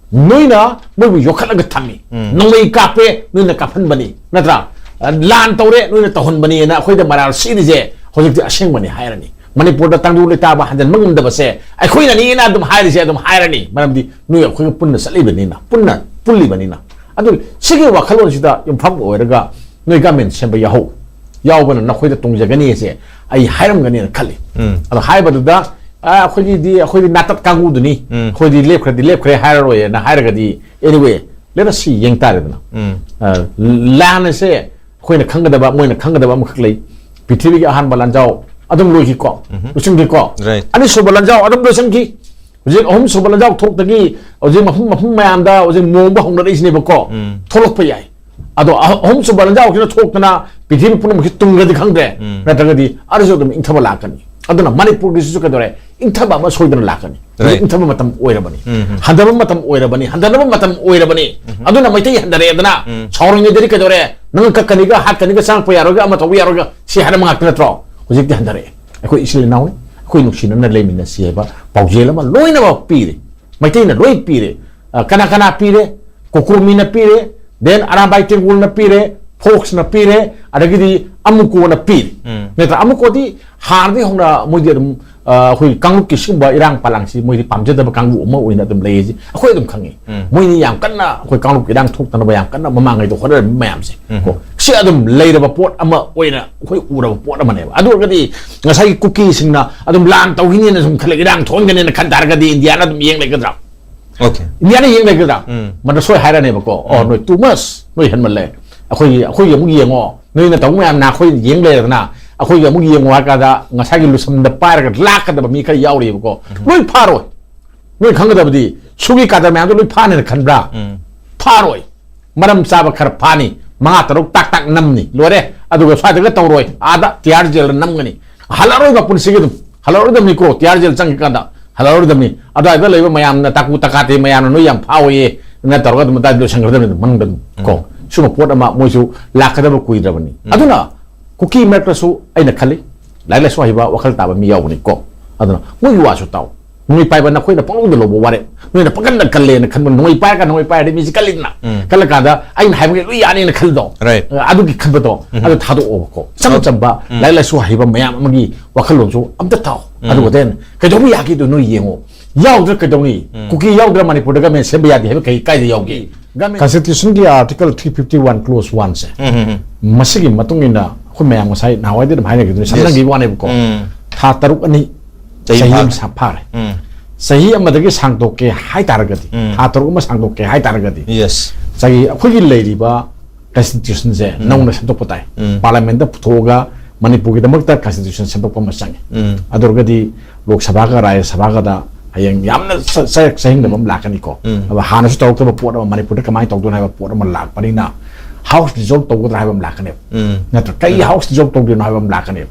ꯅꯣꯏꯅ ꯃꯣꯏꯕꯨ ꯌꯣꯛꯈꯠꯂꯒ ꯊꯝꯃꯤ, ꯎꯝ. ꯅꯣꯡꯃꯩ ꯀꯥꯞꯄꯦ, ꯅꯣꯏꯅ ꯀꯥꯞꯍꯟꯕꯅꯤ ꯅꯠꯇ꯭ꯔꯥ? ꯂꯥꯟ ꯇꯧꯔꯦ, ꯅꯣꯏꯅ ꯇꯧꯍꯟꯕꯅꯤꯅ ꯑꯩꯈꯣꯏꯗ ꯃꯔꯥꯜ ꯁꯤꯔꯤꯁꯦ ꯍꯧꯖꯤꯛꯇꯤ ꯑꯁꯦꯡꯕꯅꯤ ꯍꯥꯏꯔꯅꯤ꯫ ꯃꯅꯤꯄꯨꯔꯗ ꯇꯪꯗꯨ ꯂꯩꯇꯥꯕ ꯍꯟꯖꯤꯟꯕ ꯉꯝꯗꯕꯁꯦ ꯑꯩꯈꯣꯏꯅꯅꯤꯅ ꯑꯗꯨꯝ ꯍꯥꯏꯔꯤꯁꯦ ꯑꯗꯨꯝ ꯍꯥꯏꯔꯅꯤ, ꯃꯔꯝꯗꯤ ꯅꯣꯏ ꯑꯩꯈꯣꯏꯒ ꯄꯨꯟꯅ ꯆꯠꯂꯤꯕꯅꯤꯅ, ꯄꯨꯟꯅ ꯄꯨꯜꯂꯤꯕꯅꯤꯅ꯫ ꯑꯗꯨ ꯁꯤꯒꯤ ꯋꯥꯈꯜꯂꯣꯟꯁꯤꯗ ꯌꯨꯝꯐꯝ ꯑꯣꯏꯔꯒ ꯅꯣꯏ ꯒꯃꯦꯟ ꯁꯦꯝꯕ ꯌꯥꯍꯧ ꯌꯥꯎꯕꯅ ꯅꯈꯣꯏꯗ ꯇꯣꯡꯖꯒꯅꯤ ꯑꯁꯦ ꯑꯩ ꯍꯥꯏꯔꯝꯒꯅꯤꯅ ꯈꯜꯂꯤ꯫ ꯎꯝ. ꯑꯗꯣ ꯍꯥꯏꯕꯗꯨꯗ "ꯑ, ꯑꯩꯈꯣꯏꯒꯤꯗꯤ ꯑꯩꯈꯣꯏꯗꯤ ꯅꯥꯇꯠ ꯀꯥꯡꯕꯨꯗꯨꯅꯤ, ꯎꯝ. ꯑꯩꯈꯣꯏꯗꯤ ꯂꯦꯞꯈ꯭ꯔꯗꯤ ꯂꯦꯞꯈ꯭ꯔꯦ ꯍꯥꯏꯔꯔꯣꯏꯅ" ꯍꯥꯏꯔꯒꯗꯤ, anyway, let us see, ꯌꯦꯡ ꯇꯥꯔꯦꯗꯅ꯫ ꯎꯝ. ꯑ, ꯂꯥꯟ ꯑꯁꯦ ꯑꯩꯈꯣꯏꯅ ꯈꯪꯒꯗꯕ, ꯃꯣꯏꯅ ꯈꯪꯒꯗꯕ ꯑꯃꯈꯛ ꯂꯩ꯫ ꯄ꯭ꯔꯤꯊꯤꯕꯤꯒꯤ ꯑꯍꯥꯟꯕ ꯂꯥꯟꯖꯥꯎ ꯑꯗꯨꯝ ꯂꯣꯏꯈꯤꯀꯣ, ꯎꯝ. ꯂꯣꯏꯁꯤꯟꯈꯤꯀꯣ꯫ Right. ꯑꯅꯤꯁꯨꯕ ꯂꯥꯟꯖꯥꯎ ꯑꯗꯨꯝ ꯂꯣꯏꯁꯤꯟꯈꯤ꯫ ꯍꯧꯖꯤꯛ ꯑꯍꯨꯝꯁꯨꯕ ꯂꯥꯟꯖꯥꯎ ꯊꯣꯛꯇꯒꯤ ꯍꯧꯖꯤꯛ ꯃꯐꯝ ꯃꯐꯝ ꯃꯌꯥꯝꯗ ꯍꯧꯖꯤꯛ ꯃꯣꯡꯕ ꯍꯧꯅꯔꯛꯏꯁꯤꯅꯦꯕꯀꯣ꯫ ꯎꯝ. ꯊꯣꯛꯂꯛꯄ ꯌꯥꯏ꯫ ꯑꯗꯣ ꯑꯍ-, ꯑꯍꯨꯝꯁꯨꯕ ꯂꯥꯟꯖꯥꯎꯁꯤꯅ ꯊꯣꯛꯇꯅ ꯄ꯭ꯔꯤꯊꯤꯕꯤ ꯄꯨꯝꯅꯃꯛꯁꯤ ꯇꯨꯡꯒꯗꯤ ꯈꯪꯗ꯭ꯔꯦ, ꯎꯝ. ꯅꯠꯇ꯭ꯔꯒꯗꯤ ꯑꯗꯨꯁꯨ ꯑꯗꯨꯝ ꯏꯪꯊꯕ ꯂꯥꯛꯀꯅꯤ꯫ ꯑꯗꯨꯅ ꯃꯅꯤꯄꯨꯔꯒꯤꯁꯤꯁꯨ ꯀꯩꯗꯧꯔꯦ? ꯏꯪꯊꯕ ꯑꯃ ꯁꯣꯏꯗꯅ ꯂꯥꯛꯀꯅꯤ꯫ ꯍꯧꯖꯤꯛ Right. ꯏꯪꯊꯕ ꯃꯇꯝ ꯑꯣꯏꯔꯕꯅꯤ, ꯎꯝ. ꯍꯟꯊꯕ ꯃꯇꯝ ꯑꯣꯏꯔꯕꯅꯤ, ꯍꯟꯊꯅꯕ ꯃꯇꯝ ꯑꯣꯏꯔꯕꯅꯤ꯫ ꯑꯗꯨꯅ ꯃꯩꯇꯩ ꯍꯟꯊꯔꯛꯑꯦꯗꯅ, ꯎꯝ. ꯁꯥꯎꯔꯤꯉꯩꯗꯗꯤ ꯀꯩꯗꯧꯔꯦ? ꯅꯪ ꯀꯛꯀꯅꯤꯒ ꯍꯥꯠꯀꯅꯤꯒ ꯆꯪꯉꯛꯄ ꯌꯥꯔꯣꯏꯒ ꯑꯃ ꯇꯧꯕ ꯌꯥꯔꯣꯏꯒ ꯁꯤ ꯍꯥꯏꯔꯝꯕ ꯉꯥꯛꯇ ꯅꯠꯇ꯭ꯔꯣ? ꯍꯧꯖꯤꯛꯇꯤ ꯍꯟꯊꯔꯛꯑꯦ꯫ ꯑꯩꯈꯣꯏ ꯏꯆꯤꯜ ꯏꯅꯥꯎꯅꯤ, ꯑꯩꯈꯣꯏ ꯅꯨꯡꯁꯤꯅꯅ ꯂꯩꯃꯤꯟꯅꯁꯤ ꯍꯥꯏꯕ ꯄꯥꯎꯖꯦꯜ ꯑꯃ ꯂꯣꯏꯅꯃꯛ ꯄꯤꯔꯦ꯫ ꯃꯩꯇꯩꯅ ꯂꯣꯏ ꯄꯤꯔꯦ꯫ ꯑ, ꯀꯅꯥ ꯀꯅꯥ ꯄꯤꯔꯦ? ꯀꯣꯀꯣꯃꯤꯅ ꯄꯤꯔꯦ, then ꯑꯔꯥꯝꯕꯥꯏ ꯇꯦꯡꯒꯣꯜꯅ ꯄꯤꯔꯦ, ꯐꯣꯛꯁꯅ ꯄꯤꯔꯦ, ꯑꯗꯒꯤꯗꯤ ꯑꯃꯨꯀꯣꯅ ꯄꯤꯔꯦ꯫ ꯎꯝ. ꯅꯠꯇ꯭ꯔꯥ? ꯑꯃꯨꯀꯣꯗꯤ ꯍꯥꯟꯅꯗꯒꯤ ꯍꯧꯅ ꯃꯣꯏꯗꯤ ꯑꯗꯨꯝ, ꯑ, ꯑꯩꯈꯣꯏ ꯀꯥꯡꯂꯨꯞꯀꯤ ꯁꯤꯒꯨꯝꯕ ꯏꯔꯥꯡ ꯄꯂꯥꯡꯁꯤ ꯃꯣꯏꯗꯤ ꯄꯥꯝꯖꯗꯕ ꯀꯥꯡꯕꯨ ꯑꯃ ꯑꯣꯏꯅ ꯑꯗꯨꯝ ꯂꯩ ꯍꯥꯏꯁꯦ ꯑꯩꯈꯣꯏ ꯑꯗꯨꯝ ꯈꯪꯉꯤ꯫ ꯎꯝ. ꯃꯣꯏꯅꯤ ꯌꯥꯝ ꯀꯟꯅ ꯑꯩꯈꯣꯏ ꯀꯥꯡꯂꯨꯞꯀꯤ ꯏꯔꯥꯡ ꯊꯣꯛꯇꯅꯕ ꯌꯥꯝ ꯀꯟꯅ ꯃꯃꯥꯡꯉꯩꯗ ꯍꯣꯠꯅꯔꯝꯃꯤ ꯃꯌꯥꯝꯁꯦ꯫ ꯎꯝ. ꯀꯣ, ꯁꯤ ꯑꯗꯨꯝ ꯂꯩꯔꯕ ꯄꯣꯠ ꯑꯃ ꯑꯣꯏꯅ ꯑꯩꯈꯣꯏ ꯎꯔꯕ ꯄꯣꯠ ꯑꯃꯅꯦꯕ꯫ ꯑꯗꯨ ꯑꯣꯏꯔꯒꯗꯤ ꯉꯁꯥꯏꯒꯤ ꯀꯨꯀꯤꯁꯤꯡꯅ ꯑꯗꯨꯝ ꯂꯥꯟ ꯇꯧꯈꯤꯅꯦꯅ ꯁꯨꯝ ꯈꯜꯂꯒ, ꯏꯔꯥꯡ ꯊꯣꯛꯍꯟꯒꯅꯦꯅ ꯈꯟ ꯇꯥꯔꯒꯗꯤ ꯏꯟꯗꯤꯌꯥꯅ ꯑꯗꯨꯝ ꯌꯦꯡ ꯂꯩꯒꯗ꯭ꯔꯥ? Okay. ꯏꯟꯗꯤꯌꯥꯅ ꯌꯦꯡ ꯂꯩꯒꯗ꯭ꯔꯥ? ꯎꯝ. ꯃꯗꯨ ꯁꯣꯏ ꯍꯥꯏꯔꯅꯦꯕꯀꯣ, "ꯑꯣ, ꯎꯝ. ꯅꯣꯏ too much, ꯅꯣꯏ ꯍꯦꯟꯃꯜꯂꯦ, ꯑꯩꯈꯣꯏꯒꯤ, ꯑꯩꯈꯣꯏꯒꯤ ꯑꯃꯨꯛ ꯌꯦꯡꯉꯣ, ꯅꯣꯏꯅ ꯇꯧꯕ ꯃꯌꯥꯝꯅ ꯑꯩꯈꯣꯏ ꯌꯦꯡ ꯂꯩꯔꯗꯅ, ꯑꯩꯈꯣꯏꯒꯤ ꯑꯃꯨꯛ ꯌꯦꯡꯉꯣ" ꯍꯥꯏ ꯀꯥꯟꯗ ꯉꯁꯥꯏꯒꯤ ꯂꯨꯁꯝꯗ ꯄꯥꯏꯔꯒ ꯂꯥꯛꯀꯗꯕ ꯃꯤ ꯈꯔ ꯌꯥꯎꯔꯤꯕꯀꯣ꯫ ꯂꯣꯏ ꯐꯥꯔꯣꯏ꯫ ꯅꯣꯏ ꯈꯪꯒꯗꯕꯗꯤ ꯁꯨꯒꯤ ꯀꯥꯗꯔ ꯃꯌꯥꯝꯗꯣ ꯂꯣꯏ ꯐꯥꯅꯦꯅ ꯈꯟꯕ꯭ꯔꯥ? ꯎꯝ. ꯐꯥꯔꯣꯏ꯫ ꯃꯔꯝ ꯆꯥꯕ ꯈꯔ ꯐꯥꯅꯤ, ꯃꯉꯥ ꯇꯔꯨꯛ ꯇꯥꯛ ꯇꯥꯛ ꯅꯝꯅꯤ, ꯂꯣꯏꯔꯦ꯫ ꯑꯗꯨꯒ ꯁ꯭ꯋꯥꯏꯗꯒ ꯇꯧꯔꯣꯏ, ꯑꯥꯗ ꯇꯤꯌꯥꯔ ꯖꯦꯜꯗ ꯅꯝꯒꯅꯤ꯫ ꯍꯜꯂꯔꯣꯏ ꯃꯄꯨꯟꯁꯤꯒꯤ ꯑꯗꯨꯝ꯫ ꯍꯜꯂꯔꯣꯏꯗꯕꯅꯤꯀꯣ, ꯇꯤꯌꯥꯔ ꯖꯦꯜ ꯆꯪꯈꯤꯀꯥꯟꯗ ꯍꯜꯂꯔꯣꯏꯗꯕꯅꯤ꯫ ꯑꯗꯨꯋꯥꯏꯗ ꯂꯩꯕ ꯃꯌꯥꯝꯅ, ꯇꯥꯀꯨ ꯇꯀꯥꯇꯦ ꯃꯌꯥꯝꯅ ꯅꯣꯏ ꯌꯥꯝ ꯐꯥꯎꯏꯌꯦ ꯅ ꯇꯧꯔꯒ ꯑꯗꯨꯝ ꯑꯗꯨꯋꯥꯏꯗ ꯂꯣꯏꯁꯟꯈ꯭ꯔꯗꯕꯅꯤ ꯑꯗꯨꯝ ꯃꯅꯨꯡꯗ ꯑꯗꯨꯝ ꯀꯣ꯫ ꯁꯤꯒꯨꯝꯕ ꯄꯣꯠ ꯑꯃ ꯃꯣꯏꯁꯨ ꯂꯥꯛꯀꯗꯕ ꯀꯨꯏꯗ꯭ꯔꯕꯅꯤ꯫ ꯑꯗꯨꯅ ꯀꯨꯀꯤ ꯃꯔꯛꯇꯁꯨ ꯑꯩꯅ ꯈꯜꯂꯤ, ꯂꯥꯏꯔꯤꯛ ꯂꯥꯏꯁꯨ ꯍꯩꯕ, ꯋꯥꯈꯜ ꯇꯥꯕ ꯃꯤ ꯌꯥꯎꯕꯅꯤꯀꯣ꯫ ꯑꯗꯨꯅ ꯃꯣꯏꯒꯤ ꯋꯥꯁꯨ ꯇꯥꯎ꯫ ꯅꯣꯡꯃꯩ ꯄꯥꯏꯕ ꯅꯈꯣꯏꯅ ꯄꯪꯂꯧꯗ ꯂꯧꯕ ꯋꯥꯔꯦꯞ, ꯅꯣꯏꯅ ꯄꯪꯀꯟꯗ ꯀꯜꯂꯦꯅ ꯈꯟꯕ, ꯅꯣꯡꯃꯩ ꯄꯥꯏꯔꯒ, ꯅꯣꯡꯃꯩ ꯄꯥꯏꯔꯗꯤ ꯃꯤꯁꯤ ꯀꯜꯂꯤꯗꯅ꯫ ꯎꯝ꯫ ꯀꯜꯂꯀꯥꯟꯗ ꯑꯩꯅ ꯍꯥꯏꯕꯒꯤ ꯂꯣꯏ ꯌꯥꯅꯤꯅ ꯈꯜꯂꯤꯗꯣ꯫ Right. ꯑ, ꯑꯗꯨꯒꯤ ꯈꯟꯕꯗꯣ, ꯎꯝ꯫ ꯑꯗꯨ ꯊꯥꯗꯣꯛꯑꯣꯕꯀꯣ꯫ ꯏꯆꯝ ꯆꯝꯕ, ꯎꯝ꯫ ꯂꯥꯏꯔꯤꯛ ꯂꯥꯏꯁꯨ ꯍꯩꯕ ꯃꯌꯥꯝ ꯑꯃꯒꯤ ꯋꯥꯈꯜꯂꯣꯟꯁꯨ ꯑꯝꯇ ꯇꯥꯎ꯫ ꯎꯝ꯫ ꯑꯗꯨꯒ then ꯀꯩꯗꯧꯕ ꯌꯥꯒꯦꯗꯣ ꯅꯣꯏ ꯌꯦꯡꯉꯣ꯫ ꯌꯥꯎꯗ꯭ꯔꯥ ꯀꯩꯗꯧꯅꯤ? ꯎꯝ꯫ ꯀꯨꯀꯤ ꯌꯥꯎꯗ꯭ꯔꯥ ꯃꯅꯤꯄꯨꯔꯗ government ꯁꯦꯝꯕ ꯌꯥꯗꯦ ꯍꯥꯏꯕ ꯀꯩ, ꯀꯥꯏꯗ ꯌꯥꯎꯒꯦ? Constitution ꯒꯤ article three fifty one clause one ꯁꯦ, ꯎꯝ, ꯎꯝ, ꯎꯝ꯫ ꯃꯁꯤꯒꯤ ꯃꯇꯨꯡ ꯏꯟꯅ ꯑꯩꯈꯣꯏ ꯃꯌꯥꯝ ꯉꯁꯥꯏ ꯅꯍꯥꯟꯋꯥꯏꯗꯤ ꯑꯗꯨꯝ ꯍꯥꯏꯅꯈꯤꯗꯨꯅꯤ, Yes. ꯁꯝꯅꯪꯈꯤꯕ ꯋꯥꯅꯦꯕꯀꯣ꯫ ꯎꯝ꯫ ꯊꯥ ꯇꯔꯨꯛ ꯑꯅꯤ, ꯆꯍꯤ ꯆꯍꯤ ꯑꯃ ꯑꯃ ꯐꯥꯔꯦ꯫ ꯁꯥ-, ꯐꯥꯔꯦ꯫ ꯎꯝ꯫ ꯆꯍꯤ ꯑꯃꯗꯒꯤ ꯁꯥꯡꯗꯣꯛꯀꯦ ꯍꯥꯏ ꯇꯥꯔꯒꯗꯤ, ꯎꯝ꯫ ꯊꯥ ꯇꯔꯨꯛ ꯑꯃ ꯁꯥꯡꯗꯣꯛꯀꯦ ꯍꯥꯏ ꯇꯥꯔꯒꯗꯤ, Yes. ꯆꯍꯤ ꯑꯩꯈꯣꯏꯒꯤ ꯂꯩꯔꯤꯕ constitution ꯁꯦ ꯎꯝ꯫ ꯅꯧꯅ ꯁꯦꯝꯗꯣꯛꯄ ꯇꯥꯏ꯫ ꯎꯝ꯫ Parliament ꯇ ꯄꯨꯊꯣꯛꯑꯒ ꯃꯅꯤꯄꯨꯔꯒꯤꯗꯃꯛꯇ constitution ꯁꯦꯝꯗꯣꯛꯄ ꯑꯃ ꯆꯪꯉꯤ꯫ ꯎꯝ꯫ ꯑꯗꯨ ꯑꯣꯏꯔꯒꯗꯤ ꯂꯣꯛ ꯁꯚꯥꯒ ꯔꯥꯖ꯭ꯌ ꯁꯚꯥꯒꯗ ꯍꯌꯦꯡ ꯌꯥꯝꯅ ꯆ-, ꯆ-, ꯆꯍꯤꯡꯅꯕ ꯑꯃ ꯂꯥꯛꯀꯅꯤꯀꯣ꯫ ꯎꯝ꯫ ꯑꯗꯨꯒ ꯍꯥꯟꯅꯁꯨ ꯇꯧꯔꯛꯇꯕ ꯄꯣꯠ ꯑꯃ ꯃꯅꯤꯄꯨꯔꯗ ꯀꯃꯥꯏꯅ ꯇꯧꯗꯣꯏꯅꯣ ꯍꯥꯏꯕ ꯄꯣꯠ ꯑꯃ ꯂꯥꯛꯄꯅꯤꯅ, House dissolve ꯇꯧꯒꯗ꯭ꯔꯥ ꯍꯥꯏꯕ ꯑꯃ ꯂꯥꯛꯀꯅꯦꯕ꯫ ꯎꯝ꯫ ꯅꯠꯇ꯭ꯔ? ꯀꯩ ꯎꯝ꯫ House dissolve ꯇꯧꯗꯣꯏꯅꯣ ꯍꯥꯏꯕ ꯑꯃ ꯂꯥꯛꯀꯅꯦꯕ꯫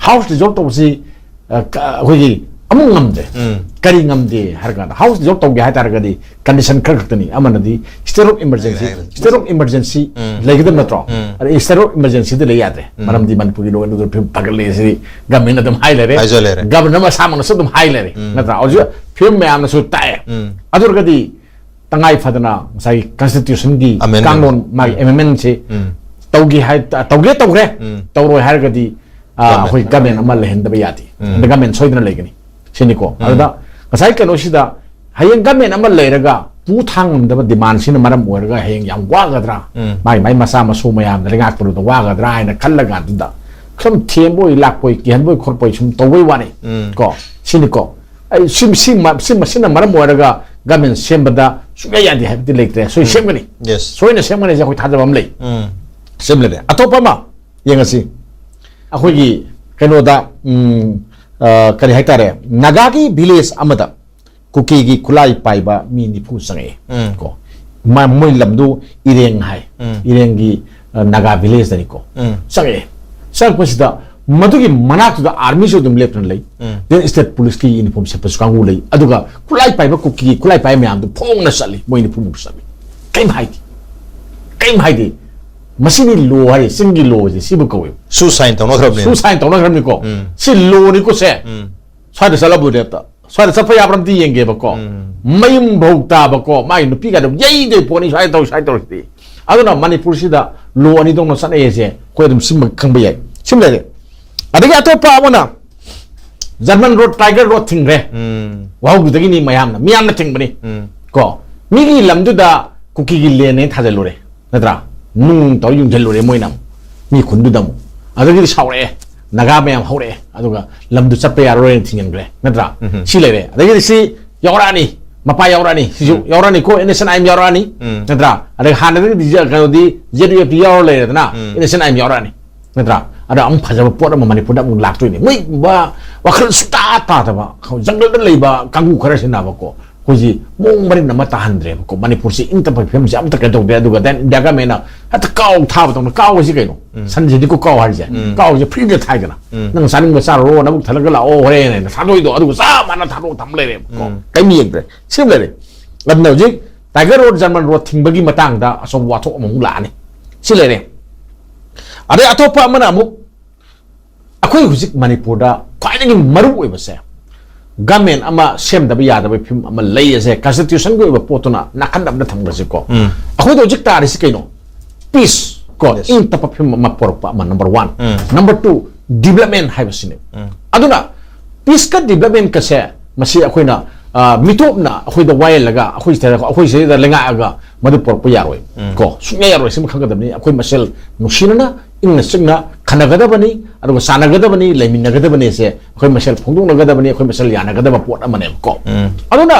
House dissolve ꯇꯧꯕꯁꯤ, ꯑ, ꯀ-, ꯑꯩꯈꯣꯏꯒꯤ ꯑꯃꯨꯛ ꯉꯝꯗꯦ꯫ ꯎꯝ꯫ ꯀꯔꯤ ꯉꯝꯗꯦ ꯍꯥꯏꯔ ꯀꯥꯟꯗ, House dissolve ꯇꯧꯒꯦ ꯍꯥꯏ ꯇꯥꯔꯒꯗꯤ condition ꯈꯔ ꯈꯛꯇꯅꯤ꯫ ꯑꯃꯅꯗꯤ state of emergency, ꯂꯩꯔꯦ, ꯂꯩꯔꯦ꯫ State of emergency ꯎꯝ꯫ ꯂꯩꯒꯗꯕ ꯅꯠꯇ꯭ꯔꯣ? ꯎꯝ꯫ ꯑꯗ state of emergency ꯗꯤ ꯂꯩ ꯌꯥꯗ꯭ꯔꯦ꯫ ꯎꯝ꯫ ꯃꯔꯝꯗꯤ ꯃꯅꯤꯄꯨꯔꯒꯤ law and order ꯐꯤꯕꯝ ꯐꯒꯠꯂꯦ ꯁꯤꯗꯤ government ꯑꯗꯨꯝ ꯍꯥꯏ ꯂꯩꯔꯦ꯫ ꯍꯥꯏꯖ ꯂꯩꯔꯦ꯫ Governor ꯃꯁꯥꯃꯛꯅꯁꯨ ꯑꯗꯨꯝ ꯍꯥꯏ ꯂꯩꯔꯦ꯫ ꯎꯝ꯫ ꯅꯠꯇ꯭ꯔꯥ? ꯍꯧꯖꯤꯛ ꯐꯤꯕꯝ ꯃꯌꯥꯝꯅꯁꯨ ꯇꯥꯛꯑꯦ꯫ ꯎꯝ꯫ ꯑꯗꯨ ꯑꯣꯏꯔꯒꯗꯤ ꯇꯉꯥꯏ ꯐꯗꯅ ꯉꯁꯥꯏꯒꯤ constitution ꯒꯤ amendment꯫ ꯀꯥꯡꯂꯣꯟ ꯃꯥꯒꯤ ꯎꯝ꯫ Amendment ꯁꯤ ꯎꯝ꯫ ꯇꯧꯒꯦ ꯍꯥꯏ, ꯇꯧꯒꯦ ꯇꯧꯈ꯭ꯔꯦ꯫ ꯎꯝ꯫ ꯇꯧꯔꯣꯏ ꯍꯥꯏꯔꯒꯗꯤ, ꯑ, government꯫ ꯑꯩꯈꯣꯏ government ꯑꯃ ꯂꯩꯍꯟꯗꯕ ꯌꯥꯗꯦ꯫ ꯎꯝ꯫ ꯑꯗ government ꯁꯣꯏꯗꯅ ꯂꯩꯒꯅꯤ꯫ ꯁꯤꯅꯤꯀꯣ꯫ ꯎꯝ꯫ ꯑꯗꯨꯗ ꯉꯁꯥꯏ ꯀꯩꯅꯣꯁꯤꯗ ꯍꯌꯦꯡ government ꯑꯃ ꯂꯩꯔꯒ ꯄꯨ ꯊꯥꯡ ꯉꯝꯗꯕ demand ꯁꯤꯅ ꯃꯔꯝ ꯑꯣꯏꯔꯒ ꯍꯌꯦꯡ ꯌꯥꯝ ꯋꯥꯒꯗ꯭ꯔꯥ? ꯎꯝ꯫ ꯃꯥꯒꯤ, ꯃꯥꯒꯤ ꯃꯆꯥ ꯃꯁꯨ ꯃꯌꯥꯝꯅ ꯂꯩꯉꯥꯛꯄꯗꯨꯗ ꯋꯥꯒꯗ꯭ꯔꯥ ꯍꯥꯏꯅ ꯈꯜꯂ ꯀꯥꯟꯗꯨꯗ ꯁꯨꯝ ꯊꯦꯝꯕꯣꯏ ꯂꯥꯛꯄꯣꯏ, ꯀꯤꯍꯟꯕꯣꯏ ꯈꯣꯠꯄꯣꯏ ꯁꯨꯝ ꯇꯧꯕꯩ ꯋꯥꯅꯤ꯫ ꯎꯝ꯫ ꯀꯣ? ꯁꯤꯅꯤꯀꯣ꯫ ꯑꯩ ꯁꯤ, ꯁꯤ, ꯁꯤ, ꯃꯁꯤꯅ ꯃꯔꯝ ꯑꯣꯏꯔꯒ government ꯁꯦꯝꯕꯗ ꯁꯨꯡꯌꯥ ꯌꯥꯗꯦ ꯍꯥꯏꯕꯗꯤ ꯂꯩꯇ꯭ꯔꯦ꯫ ꯁꯣꯏ ꯎꯝ꯫ ꯁꯦꯝꯒꯅꯤ꯫ Yes꯫ ꯁꯣꯏꯅ ꯁꯦꯝꯒꯅꯤ ꯍꯥꯏꯁꯦ ꯑꯩꯈꯣꯏ ꯊꯥꯖꯕ ꯑꯃ ꯂꯩ꯫ ꯎꯝ꯫ ꯁꯦꯝꯂꯔꯦ꯫ ꯑꯇꯣꯞꯄ ꯑꯃ ꯌꯦꯡꯉꯁꯤ꯫ ꯑꯩꯈꯣꯏꯒꯤ ꯀꯩꯅꯣꯗ, ꯎꯝ, ꯑ, ꯀꯔꯤ ꯍꯥꯏꯇꯥꯔꯦ, ꯅꯥꯒꯥꯒꯤ village ꯑꯃꯗ ꯀꯨꯀꯤꯒꯤ ꯈꯨꯠꯂꯥꯏ ꯄꯥꯏꯕ ꯃꯤ ꯅꯤꯐꯨ ꯆꯪꯉꯛꯑꯦ꯫ ꯎꯝ꯫ ꯀꯣ, ꯃ-, ꯃꯣꯏ ꯂꯝꯗꯨ ꯏꯔꯦꯡ ꯍꯥꯏ꯫ ꯎꯝ꯫ ꯏꯔꯦꯡꯒꯤ, ꯑ, ꯅꯥꯒꯥ village ꯇꯅꯤꯀꯣ꯫ ꯎꯝ꯫ ꯆꯪꯉꯛꯑꯦ꯫ ꯆꯪꯉꯛꯄꯁꯤꯗ ꯃꯗꯨꯒꯤ ꯃꯅꯥꯛꯇꯨꯗ army ꯁꯨ ꯑꯗꯨꯝ ꯂꯦꯞꯇꯨꯅ ꯂꯩ꯫ ꯎꯝ꯫ Then state police ꯀꯤ uniform ꯁꯦꯠꯄꯁꯨ ꯀꯥꯡꯕꯨ ꯂꯩ꯫ ꯑꯗꯨꯒ ꯈꯨꯠꯂꯥꯏ ꯄꯥꯏꯕ ꯀꯨꯀꯤ, ꯈꯨꯠꯂꯥꯏ ꯄꯥꯏꯕ ꯃꯌꯥꯝꯗꯨ ꯐꯣꯡꯅ ꯆꯠꯂꯤ꯫ ꯃꯣꯏ ꯅꯤꯐꯨꯃꯨꯛ ꯆꯠꯂꯤ꯫ ꯀꯩꯝ ꯍꯥꯏꯗꯦ꯫ ꯀꯩꯝ ꯍꯥꯏꯗꯦ꯫ ꯃꯁꯤꯅꯤ ꯂꯣ ꯍꯥꯏ, ꯆꯤꯡꯒꯤ ꯂꯣꯁꯦ ꯁꯤꯕꯨ ꯀꯧꯏ꯫ ꯁꯨ ꯁꯥꯏꯟ ꯇꯧꯅꯈ꯭ꯔꯕꯅꯤ꯫ ꯁꯨ ꯁꯥꯏꯟ ꯇꯧꯅꯈ꯭ꯔꯕꯅꯤꯀꯣ꯫ ꯎꯝ꯫ ꯁꯤ ꯂꯣꯅꯤꯀꯣ ꯁꯦ꯫ ꯎꯝ꯫ ꯁ꯭ꯋꯥꯏꯗ ꯆꯠꯂꯕꯨꯗꯤ ꯑꯝꯇ ꯁ꯭ꯋꯥꯏꯗ ꯆꯠꯄ ꯌꯥꯕ꯭ꯔꯥ ꯑꯝꯇ ꯌꯦꯡꯒꯦꯕꯀꯣ꯫ ꯎꯝ꯫ ꯃꯌꯨꯝ ꯐꯧ ꯇꯥꯕꯀꯣ, ꯃꯥꯒꯤ ꯅꯨꯄꯤꯒ ꯑꯗꯨꯝ ꯌꯩꯗꯣꯏ ꯄꯣꯠꯅꯤ, ꯁ꯭ꯋꯥꯏꯗ ꯇꯧ, ꯁ꯭ꯋꯥꯏꯗ ꯇꯧꯔꯤꯁꯤꯗꯤ꯫ ꯑꯗꯨꯅ ꯃꯅꯤꯄꯨꯔꯁꯤꯗ ꯂꯣ ꯑꯅꯤ ꯊꯣꯛꯅ ꯆꯠꯅꯩꯁꯦ ꯑꯩꯈꯣꯏ ꯑꯗꯨꯝ ꯁꯤꯃ ꯈꯪꯕ ꯌꯥꯏ꯫ ꯁꯤꯃ ꯂꯩꯔꯦ꯫ ꯑꯗꯒꯤ ꯑꯇꯣꯞꯄ ꯑꯃꯅ ꯖꯔꯃꯟ ꯔꯣꯗ, ꯇꯥꯏꯒꯔ ꯔꯣꯗ ꯊꯤꯡꯈ꯭ꯔꯦ꯫ ꯎꯝ꯫ ꯋꯥꯍꯧꯕꯗꯒꯤꯅꯤ ꯃꯌꯥꯝꯅ, ꯃꯤꯌꯥꯝꯅ ꯊꯤꯡꯕꯅꯤ꯫ ꯎꯝ꯫ ꯀꯣ, ꯃꯤꯒꯤ ꯂꯝꯗꯨꯗ ꯀꯨꯀꯤꯒꯤ ꯂꯦꯟꯅꯦ ꯊꯥꯖꯤꯜꯂꯨꯔꯦ, ꯅꯠꯇ꯭ꯔꯥ? ꯅꯨꯡ ꯇꯧꯔ ꯌꯨꯡꯁꯤꯜꯂꯨꯔꯦ ꯃꯣꯏꯅ ꯑꯃꯨꯛ꯫ ꯃꯤ ꯈꯨꯟꯗꯨꯗ ꯑꯃꯨꯛ꯫ ꯑꯗꯨꯒꯤꯗꯤ ꯁꯥꯎꯔꯛꯑꯦ꯫ ꯅꯥꯒꯥ ꯃꯌꯥꯝ ꯍꯧꯔꯛꯑꯦ꯫ ꯑꯗꯨꯒ ꯂꯝꯗꯨ ꯆꯠꯄ ꯌꯥꯔꯔꯣꯏꯅ ꯊꯤꯡꯖꯤꯟꯈ꯭ꯔꯦ, ꯅꯠꯇ꯭ꯔꯥ? ꯎꯝ꯫ ꯁꯤ ꯂꯩꯔꯦ꯫ ꯑꯗꯒꯤꯗꯤ ꯁꯤ ꯌꯥꯎꯔꯛꯑꯅꯤ, ꯃꯄꯥ ꯌꯥꯎꯔꯛꯑꯅꯤ, ꯁꯤꯁꯨ ꯌꯥꯎꯔꯛꯑꯅꯤ ꯀꯣ, N S N I M ꯌꯥꯎꯔꯛꯑꯅꯤ, ꯎꯝ꯫ ꯅꯠꯇ꯭ꯔꯥ? ꯑꯗꯩ ꯍꯥꯟꯅꯗꯒꯤꯗꯤ ꯖ-, ꯀꯩꯅꯣꯗꯤ ꯖꯦꯠ ꯌꯨ ꯑꯦꯐ ꯇꯤ ꯌꯥꯎꯔ ꯂꯩꯔꯦꯗꯅ, ꯎꯝ꯫ N S N I M ꯌꯥꯎꯔꯛꯑꯅꯤ, ꯅꯠꯇ꯭ꯔꯥ? ꯑꯗ ꯑꯃꯨꯛ ꯐꯖꯕ ꯄꯣꯠ ꯑꯃ ꯃꯅꯤꯄꯨꯔꯗ ꯑꯃꯨꯛ ꯂꯥꯛꯇꯣꯏꯅꯤ꯫ ꯃꯣꯏ ꯕ-, ꯋꯥꯈꯜ ꯁꯨꯡꯇꯥ ꯇꯥꯗꯕ, ꯖꯪꯒꯜꯗ ꯂꯩꯕ ꯀꯥꯡꯕꯨ ꯈꯔꯁꯤꯅꯕꯀꯣ, ꯑꯩꯈꯣꯏꯁꯤ ꯃꯑꯣꯡ ꯃꯔꯤꯟ ꯑꯃ ꯇꯥꯍꯟꯗ꯭ꯔꯦꯕꯀꯣ꯫ ꯃꯅꯤꯄꯨꯔꯁꯤ ꯏꯪ ꯇꯞꯄ ꯐꯤꯕꯝꯁꯦ ꯑꯝꯇ ꯀꯩꯅꯣ ꯇꯧꯗꯦ꯫ ꯑꯗꯨꯒ then ꯏꯟꯗꯤꯌꯥ ꯒꯃꯦꯟꯅ ꯍꯦꯛꯇ ꯀꯥꯎ ꯊꯥꯕꯗꯧꯅ, ꯀꯥꯎ ꯍꯥꯏꯁꯤ ꯀꯩꯅꯣ? ꯎꯝ꯫ ꯁꯟꯁꯤꯗꯤꯀꯣ ꯀꯥꯎ ꯍꯥꯏꯁꯦ꯫ ꯎꯝ꯫ ꯀꯥꯎꯁꯦ ꯐ꯭ꯔꯤꯗ ꯊꯥꯏꯗꯅ꯫ ꯎꯝ꯫ ꯅꯪ ꯆꯥꯅꯤꯡꯕ ꯆꯥꯔꯨꯔꯣ, ꯅꯕꯨꯛ ꯊꯜꯂꯒ ꯂꯥꯛꯑꯣ ꯍꯣꯔꯦꯟ ꯍꯥꯏꯅ ꯊꯥꯗꯣꯛꯏꯗꯣ, ꯑꯗꯨꯒ ꯆꯞ ꯃꯥꯟꯅ ꯊꯥꯗꯣꯛꯑ ꯊꯝ ꯂꯩꯔꯦꯕꯀꯣ꯫ ꯎꯝ꯫ ꯀꯩꯝ ꯌꯦꯡꯗ꯭ꯔꯦ꯫ ꯁꯤꯃ ꯂꯩꯔꯦ꯫ ꯑꯗꯨꯅ ꯍꯧꯖꯤꯛ ꯇꯥꯏꯒꯔ ꯔꯣꯗ, ꯖꯔꯃꯟ ꯔꯣꯗ ꯊꯤꯡꯕꯒꯤ ꯃꯇꯥꯡꯗ ꯑꯆꯧꯕ ꯋꯥꯊꯣꯛ ꯑꯃꯃꯨꯛ ꯂꯥꯛꯑꯅꯤ꯫ ꯁꯤ ꯂꯩꯔꯦ꯫ ꯑꯗꯩ ꯑꯇꯣꯞꯄ ꯑꯃꯅ ꯑꯃꯨꯛ ꯑꯩꯈꯣꯏ ꯍꯧꯖꯤꯛ ꯃꯅꯤꯄꯨꯔꯗ ꯈ꯭ꯋꯥꯏꯗꯒꯤ ꯃꯔꯨ ꯑꯣꯏꯕꯁꯦ, ꯒꯃꯦꯟ ꯑꯃ ꯁꯦꯝꯗꯕ ꯌꯥꯗꯕ ꯐꯤꯕꯝ ꯑꯃ ꯂꯩ ꯑꯁꯦ, ꯀꯟꯁꯇꯤꯇ꯭ꯌꯨꯁꯟꯒꯤ ꯑꯣꯏꯕ ꯄꯣꯠꯇꯨꯅ ꯅꯥꯀꯟꯗ ꯑꯝꯇ ꯊꯝꯈ꯭ꯔꯁꯤꯀꯣ꯫ ꯎꯝ꯫ ꯑꯩꯈꯣꯏꯗ ꯍꯧꯖꯤꯛ ꯇꯥꯔꯤꯁꯤ ꯀꯩꯅꯣ? ꯄꯤꯁ ꯀꯣ, Yes. ꯏꯪ ꯇꯞꯄ ꯐꯤꯕꯝ ꯑꯃ ꯄꯣꯔꯛꯄ ꯑꯃ, ꯅꯝꯕꯔ ꯋꯥꯟ꯫ ꯎꯝ꯫ ꯅꯝꯕꯔ ꯇꯨ, ꯗꯤꯕꯂꯞꯃꯦꯟ ꯍꯥꯏꯕꯁꯤꯅꯦ꯫ ꯎꯝ꯫ ꯑꯗꯨꯅ ꯄꯤꯁꯀ ꯗꯤꯕꯂꯞꯃꯦꯟꯀꯁꯦ, ꯃꯁꯤ ꯑꯩꯈꯣꯏꯅ, ꯑ, ꯃꯤꯇꯣꯞꯅ ꯑꯩꯈꯣꯏꯗ ꯋꯥꯌꯦꯜꯂꯒ, ꯑꯩꯈꯣꯏ ꯁꯤꯗ, ꯑꯩꯈꯣꯏ ꯁꯤꯗ ꯂꯩꯉꯥꯛꯑꯒ ꯃꯗꯨ ꯄꯨꯔꯛꯄ ꯌꯥꯔꯣꯏ꯫ ꯎꯝ꯫ ꯀꯣ, ꯁꯨꯡꯌꯥ ꯌꯥꯔꯣꯏ꯫ ꯁꯤꯃ ꯈꯪꯒꯗꯕꯅꯤ꯫ ꯑꯩꯈꯣꯏ ꯃꯁꯦꯜ ꯅꯨꯡꯁꯤꯅꯅ, ꯏꯪꯅ ꯆꯤꯛꯅ ꯈꯟꯅꯒꯗꯕꯅꯤ, ꯑꯗꯨꯒ ꯆꯥꯟꯅꯒꯗꯕꯅꯤ, ꯂꯩꯃꯤꯟꯅꯒꯗꯕꯅꯤ꯫ ꯁꯦ ꯑꯩꯈꯣꯏ ꯃꯁꯦꯜ ꯐꯣꯡꯗꯣꯛꯅꯒꯗꯕꯅꯤ, ꯑꯩꯈꯣꯏ ꯃꯁꯦꯜ ꯌꯥꯅꯒꯗꯕ ꯄꯣꯠ ꯑꯃꯅꯦꯕꯀꯣ꯫ ꯎꯝ꯫ ꯑꯗꯨꯅ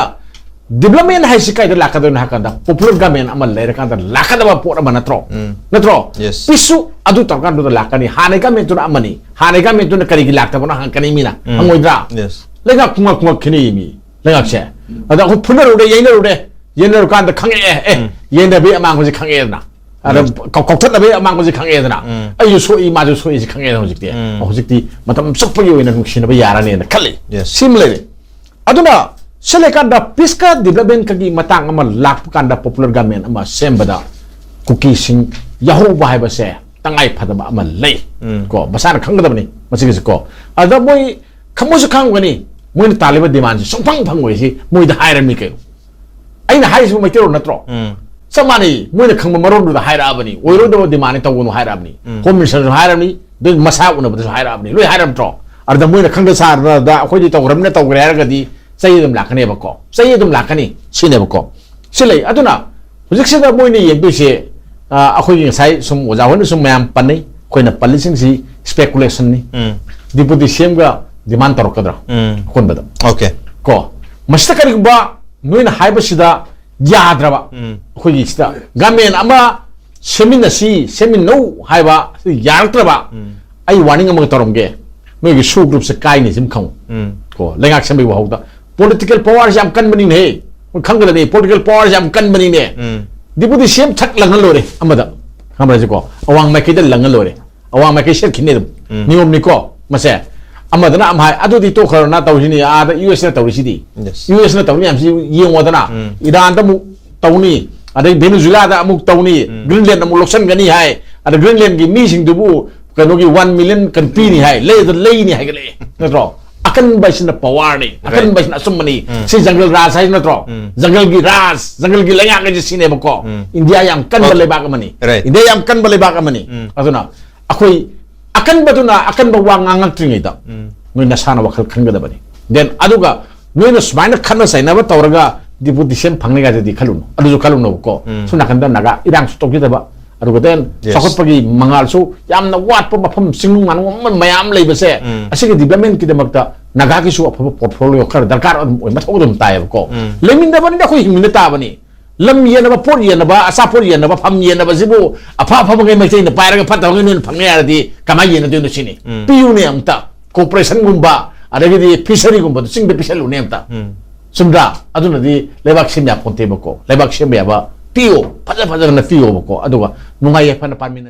ꯗꯤꯕꯂꯞꯃꯦꯟ ꯍꯥꯏꯁꯤ ꯀꯥꯏꯗ ꯂꯥꯛꯀꯗꯣꯏꯅꯣ ꯍꯥꯏ ꯀꯥꯟꯗ, ꯄꯣꯄꯨꯂꯔ ꯒꯃꯦꯟ ꯑꯃ ꯂꯩꯔꯀꯥꯟꯗ ꯂꯥꯛꯀꯗꯕ ꯄꯣꯠ ꯑꯃ ꯅꯠꯇ꯭ꯔꯣ? ꯎꯝ꯫ ꯅꯠꯇ꯭ꯔꯣ? Yes. ꯄꯤꯁꯁꯨ ꯑꯗꯨ ꯇꯧꯔꯀꯥꯟꯗꯨꯗ ꯂꯥꯛꯀꯅꯤ꯫ ꯍꯥꯟꯅꯩ ꯒꯃꯦꯟꯇꯨꯅ ꯑꯃꯅꯤ, ꯍꯥꯟꯅꯩ ꯒꯃꯦꯟꯇꯨꯅ ꯀꯔꯤꯒꯤ ꯂꯥꯛꯇꯕꯅꯣ ꯍꯪꯉꯛꯀꯅꯤ ꯃꯤꯅ꯫ ꯎꯝ꯫ ꯍꯪꯉꯣꯏꯗ꯭ꯔꯥ? Yes. ꯂꯩꯉꯥꯛ ꯈꯨꯉꯥꯛ ꯈꯨꯉꯥꯛ ꯈꯦꯠꯅꯩ ꯃꯤ ꯂꯩꯉꯥꯛꯁꯦ꯫ ꯑꯗ ꯑꯩꯈꯣꯏ ꯐꯨꯅꯔꯨꯔꯦ, ꯌꯩꯅꯔꯨꯔꯦ, ꯌꯩꯅꯔꯨꯀꯥꯟꯗ ꯈꯪꯉꯛꯑꯦ, ꯑꯦ, ꯎꯝ꯫ ꯌꯩꯅꯕꯒꯤ ꯑꯃꯥꯡꯕꯁꯦ ꯈꯪꯉꯛꯑꯦꯗꯅ꯫ ꯑꯗ ꯎꯝ꯫ ꯀꯧ-, ꯀꯧꯊꯠꯅꯕꯒꯤ ꯑꯃꯥꯡꯕꯁꯦ ꯈꯪꯉꯛꯑꯦꯗꯅ꯫ ꯎꯝ꯫ ꯑꯩꯁꯨ ꯁꯣꯛꯏ, ꯃꯥꯁꯨ ꯁꯣꯛꯏꯁꯦ ꯈꯪꯉꯛꯑꯦꯗꯅ ꯍꯧꯖꯤꯛꯇꯤ꯫ ꯎꯝ꯫ ꯍꯧꯖꯤꯛꯇꯤ ꯃꯇꯝ ꯆꯨꯞꯄꯒꯤ ꯑꯣꯏꯅ ꯅꯨꯡꯁꯤꯅꯕ ꯌꯥꯔꯅꯤꯅ ꯈꯜꯂꯤ꯫ Yes. ꯁꯤꯃ ꯂꯩꯔꯦ꯫ ꯑꯗꯨꯅ ꯁꯤ ꯂꯩꯀꯥꯟꯗ ꯄꯤꯁꯀ ꯗꯤꯕꯂꯞꯃꯦꯟꯀꯒꯤ ꯃꯇꯥꯡ ꯑꯃ ꯂꯥꯛꯄ ꯀꯥꯟꯗ, ꯄꯣꯄꯨꯂꯔ ꯒꯃꯦꯟ ꯑꯃ ꯁꯦꯝꯕꯗ ꯀꯨꯀꯤꯁꯤꯡ, ꯌꯥꯍꯧꯕ ꯍꯥꯏꯕꯁꯦ ꯇꯉꯥꯏ ꯐꯗꯕ ꯑꯃ ꯂꯩ꯫ ꯎꯝ꯫ ꯀꯣ, ꯃꯁꯥꯅ ꯈꯪꯒꯗꯕꯅꯤ ꯃꯁꯤꯒꯤꯁꯦ ꯀꯣ꯫ ꯑꯗ ꯃꯣꯏ ꯈꯪꯕꯁꯨ ꯈꯪꯒꯅꯤ, ꯃꯣꯏꯅ ꯇꯥꯜꯂꯤꯕ demandꯁꯦ ꯁꯨꯡꯐꯪ ꯐꯪꯉꯣꯏ ꯁꯤ ꯃꯣꯏꯗ ꯍꯥꯏꯔꯝꯃꯤ ꯀꯩꯅꯣ꯫ ꯑꯩꯅ ꯍꯥꯏꯔꯤꯁꯤꯕꯨ ꯃꯩꯇꯩꯂꯣꯟ ꯅꯠꯇ꯭ꯔꯣ? ꯎꯝ꯫ ꯆꯞ ꯃꯥꯟꯅꯩ, ꯃꯣꯏꯅ ꯈꯪꯕ ꯃꯔꯣꯟꯗꯨꯗ ꯍꯥꯏꯔꯛꯑꯕꯅꯤ, ꯑꯣꯏꯔꯣꯏꯗꯕ demandꯅꯤ ꯇꯧꯒꯅꯨ ꯍꯥꯏꯔꯛꯑꯕꯅꯤ꯫ ꯎꯝ꯫ Home Ministerꯁꯨ ꯍꯥꯏꯔꯕꯅꯤ, ꯑꯗꯨ ꯃꯁꯥ ꯎꯅꯕꯗꯁꯨ ꯍꯥꯏꯔꯛꯑꯕꯅꯤ, ꯂꯣꯏ ꯍꯥꯏꯔꯝꯗ꯭ꯔꯣ? ꯑꯗꯨꯗ ꯃꯣꯏꯅ ꯈꯪꯗ ꯁꯥꯔꯗ ꯑꯩꯈꯣꯏꯗꯤ ꯇꯧꯈ꯭ꯔꯕꯅꯤꯅ ꯇꯧꯈ꯭ꯔꯦ ꯍꯥꯏꯔꯒꯗꯤ ꯆꯩ ꯑꯗꯨꯝ ꯂꯥꯛꯀꯅꯦꯕꯀꯣ, ꯆꯩ ꯑꯗꯨꯝ ꯂꯥꯛꯀꯅꯤ ꯁꯤꯅꯦꯕꯀꯣ꯫ ꯁꯤ ꯂꯩ꯫ ꯑꯗꯨꯅ ꯍꯧꯖꯤꯛꯁꯤꯗ ꯃꯣꯏꯅ ꯌꯦꯡꯗꯣꯏꯁꯦ, ꯑ, ꯑꯩꯈꯣꯏꯒꯤ ꯉꯁꯥꯏ ꯁꯨꯝ ꯑꯣꯖꯥ ꯍꯣꯏꯅ ꯁꯨꯝ ꯃꯌꯥꯝ ꯄꯟꯅꯩ, ꯑꯩꯈꯣꯏꯅ ꯄꯜꯂꯤꯁꯤꯡꯁꯤ speculationꯅꯤ꯫ ꯎꯝ꯫ Deputy CMꯒ demand ꯇꯧꯔꯛꯀꯗ꯭ꯔꯥ? ꯎꯝ꯫ ꯑꯀꯣꯟꯕꯗ꯫ Okay꯫ ꯀꯣ, ꯃꯁꯤꯗ ꯀꯔꯤꯒꯨꯝꯕ ꯅꯣꯏꯅ ꯍꯥꯏꯕꯁꯤꯗ ꯌꯥꯗ꯭ꯔꯕ, ꯎꯝ꯫ ꯑꯩꯈꯣꯏꯒꯤ ꯁꯤꯗ government ꯑꯃ ꯁꯦꯝꯃꯤꯟꯅꯁꯤ, ꯁꯦꯝꯃꯤꯟꯅꯧ ꯍꯥꯏꯕ ꯁꯤ ꯌꯥꯔꯛꯇ꯭ꯔꯕ, ꯎꯝ꯫ ꯑꯩ warning ꯑꯃꯒ ꯇꯧꯔꯝꯒꯦ꯫ ꯅꯣꯏꯒꯤ SoO groupꯁꯦ ꯀꯥꯏꯅꯤ ꯁꯤꯃ ꯈꯪꯉꯨ꯫ ꯎꯝ꯫ ꯀꯣ, ꯂꯩꯉꯥꯛ ꯁꯦꯝꯕꯒꯤ ꯋꯥꯍꯧꯗ꯫ Political powerꯁꯦ ꯌꯥꯝ ꯀꯟꯕꯅꯤꯅꯦ꯫ ꯃꯣꯏ ꯈꯪꯒꯗꯕꯅꯤ, political powerꯁꯦ ꯌꯥꯝ ꯀꯟꯕꯅꯤꯅꯦ꯫ ꯎꯝ꯫ Deputy CM ꯊꯛ ꯂꯪꯍꯜꯂꯣꯏꯔꯦ ꯑꯃꯗ꯫ ꯈꯪꯕ꯭ꯔꯥ ꯁꯤꯀꯣ? ꯑꯋꯥꯡ ꯃꯥꯏꯀꯩꯗ ꯂꯪꯍꯜꯂꯣꯏꯔꯦ꯫ ꯑꯋꯥꯡ ꯃꯥꯏꯀꯩ ꯁꯦꯠꯈꯤꯅꯤ ꯑꯗꯨꯝ꯫ ꯎꯝ꯫ ꯅꯤꯌꯣꯝꯅꯤꯀꯣ ꯃꯁꯦ꯫ ꯑꯃꯗꯅ ꯑꯃ ꯍꯥꯏ, "ꯑꯗꯨꯗꯤ ꯇꯣꯛꯈ꯭ꯔꯣꯅ ꯇꯧꯔꯤꯁꯤꯅꯤ, ꯑꯥꯗ USꯅ ꯇꯧꯔꯤꯁꯤꯗꯤ꯫ Yes꯫ USꯅ ꯇꯧꯔꯤ ꯃꯌꯥꯝꯁꯤ ꯌꯦꯡꯉꯣꯗꯅ꯫ ꯎꯝ꯫ ꯏꯔꯥꯟꯗ ꯑꯃꯨꯛ ꯇꯧꯅꯤ, ꯑꯗꯩ ꯚꯦꯅꯦꯖꯨꯂꯥꯗ ꯑꯃꯨꯛ ꯇꯧꯅꯤ, ꯎꯝ꯫ Greenland ꯑꯃꯨꯛ ꯂꯧꯁꯟꯒꯅꯤ ꯍꯥꯏ, ꯑꯗ Greenlandꯒꯤ ꯃꯤꯁꯤꯡꯗꯨꯕꯨ ꯀꯩꯅꯣꯒꯤ one million ꯀꯟ ꯄꯤꯅꯤ ꯍꯥꯏ, ꯂꯩꯗ ꯂꯩꯅꯤ ꯍꯥꯏꯒꯠꯂꯛꯑꯦ, ꯅꯠꯇ꯭ꯔꯣ? ꯑꯀꯟꯕ ꯍꯥꯏꯁꯤꯅ powerꯅꯤ, Right꯫ ꯑꯀꯟꯕ ꯍꯥꯏꯁꯤꯅ ꯑꯆꯨꯝꯕꯅꯤ꯫ ꯎꯝ꯫ ꯁꯤ jungle ꯔꯥꯖ ꯍꯥꯏꯁꯤ ꯅꯠꯇ꯭ꯔꯣ? ꯎꯝ꯫ Jungleꯒꯤ ꯔꯥꯖ, jungleꯒꯤ ꯂꯩꯉꯥꯛ ꯍꯥꯏꯁꯤ ꯁꯤꯅꯦꯕꯀꯣ꯫ ꯎꯝ꯫ India ꯌꯥꯝ ꯀꯟꯕ Okay꯫ ꯂꯩꯕꯥꯛ ꯑꯃꯅꯤ꯫ Right꯫ India ꯌꯥꯝ ꯀꯟꯕ ꯂꯩꯕꯥꯛ ꯑꯃꯅꯤ꯫ ꯎꯝ꯫ ꯑꯗꯨꯅ ꯑꯩꯈꯣꯏ ꯑꯀꯟꯕꯗꯨꯅ ꯑꯀꯟꯕ ꯋꯥ ꯉꯥꯡꯉꯛꯇ꯭ꯔꯤꯉꯩꯗ ꯎꯝ꯫ ꯅꯣꯏ ꯅꯁꯥꯅ ꯋꯥꯈꯜ ꯈꯟꯒꯗꯕꯅꯤ꯫ Then ꯑꯗꯨꯒ ꯅꯣꯏꯅ ꯁꯨꯃꯥꯏꯅ ꯈꯠꯅ ꯆꯩꯅꯕ ꯇꯧꯔꯒ Deputy CM ꯐꯪꯅꯤ ꯀꯥꯏꯗꯗꯤ ꯈꯜꯂꯨꯅꯨ, ꯑꯗꯨꯁꯨ ꯈꯜꯂꯨꯅꯨꯕꯀꯣ꯫ ꯎꯝ꯫ ꯁꯣꯝ ꯅꯥꯀꯟꯗ ꯅꯥꯒꯥ ꯏꯔꯥꯡꯁꯨ ꯇꯧꯖꯗꯕ, ꯑꯗꯨꯒ then Yes꯫ ꯆꯥꯎꯈꯠꯄꯒꯤ ꯃꯉꯥꯜꯁꯨ ꯌꯥꯝꯅ ꯋꯥꯠꯄ ꯃꯐꯝ, ꯆꯤꯡꯅꯨꯡ ꯃꯥꯅꯨꯡ ꯑꯃ ꯃꯌꯥꯝ ꯂꯩꯕꯁꯦ, ꯎꯝ꯫ ꯑꯁꯤꯒꯤ developmentꯀꯤꯗꯃꯛꯇ ꯅꯥꯒꯥꯒꯤꯁꯨ ꯑꯐꯕ portfolio ꯈꯔ ꯗꯔꯀꯥꯔ ꯑꯗꯨꯝ ꯑꯣꯏ, ꯃꯊꯧ ꯑꯗꯨꯝ ꯇꯥꯏꯌꯦꯕꯀꯣ꯫ ꯎꯝ꯫ ꯂꯩꯃꯤꯟꯅꯕꯅꯤꯅ ꯑꯩꯈꯣꯏ ꯍꯤꯡꯃꯤꯟꯅ ꯇꯥꯕꯅꯤ꯫ ꯂꯝ ꯌꯦꯟꯅꯕ, ꯄꯣꯠ ꯌꯦꯟꯅꯕ, ꯑꯆꯥꯄꯣꯠ ꯌꯦꯟꯅꯕ, ꯐꯝ ꯌꯦꯟꯅꯕꯁꯤꯕꯨ ꯑꯐ ꯑꯐꯕꯉꯩ ꯃꯩꯇꯩꯅ ꯄꯥꯏꯔꯒ ꯐꯠꯇꯕꯉꯩ ꯅꯣꯏꯅ ꯐꯪꯅꯤ ꯍꯥꯏꯔꯗꯤ ꯀꯃꯥꯏꯅ ꯌꯦꯟꯅꯗꯣꯏꯅꯣ ꯁꯤꯅꯤ꯫ ꯎꯝ꯫ ꯄꯤꯌꯨꯅꯦ ꯑꯝꯇ꯫ Cooperationꯒꯨꯝꯕ, ꯑꯗꯒꯤꯗꯤ fisheryꯒꯨꯝꯕꯗꯣ ꯆꯤꯡꯗ ꯄꯤꯁꯜꯂꯨꯅꯦ ꯑꯝꯇ꯫ ꯎꯝ꯫ ꯆꯨꯝꯗ꯭ꯔꯥ? ꯑꯗꯨꯅꯗꯤ ꯂꯩꯕꯥꯛ ꯁꯦꯝ ꯌꯥꯄꯣꯟꯇꯦꯕꯀꯣ꯫ ꯂꯩꯕꯥꯛ ꯁꯦꯝꯕ ꯌꯥꯕ ꯄꯤꯌꯣ, ꯐꯖ ꯐꯖꯅ ꯄꯤꯌꯣꯕꯀꯣ꯫ ꯑꯗꯨꯒ ꯅꯨꯡꯉꯥꯏ ꯌꯥꯏꯐꯅ ꯄꯥꯟꯃꯤꯟꯅ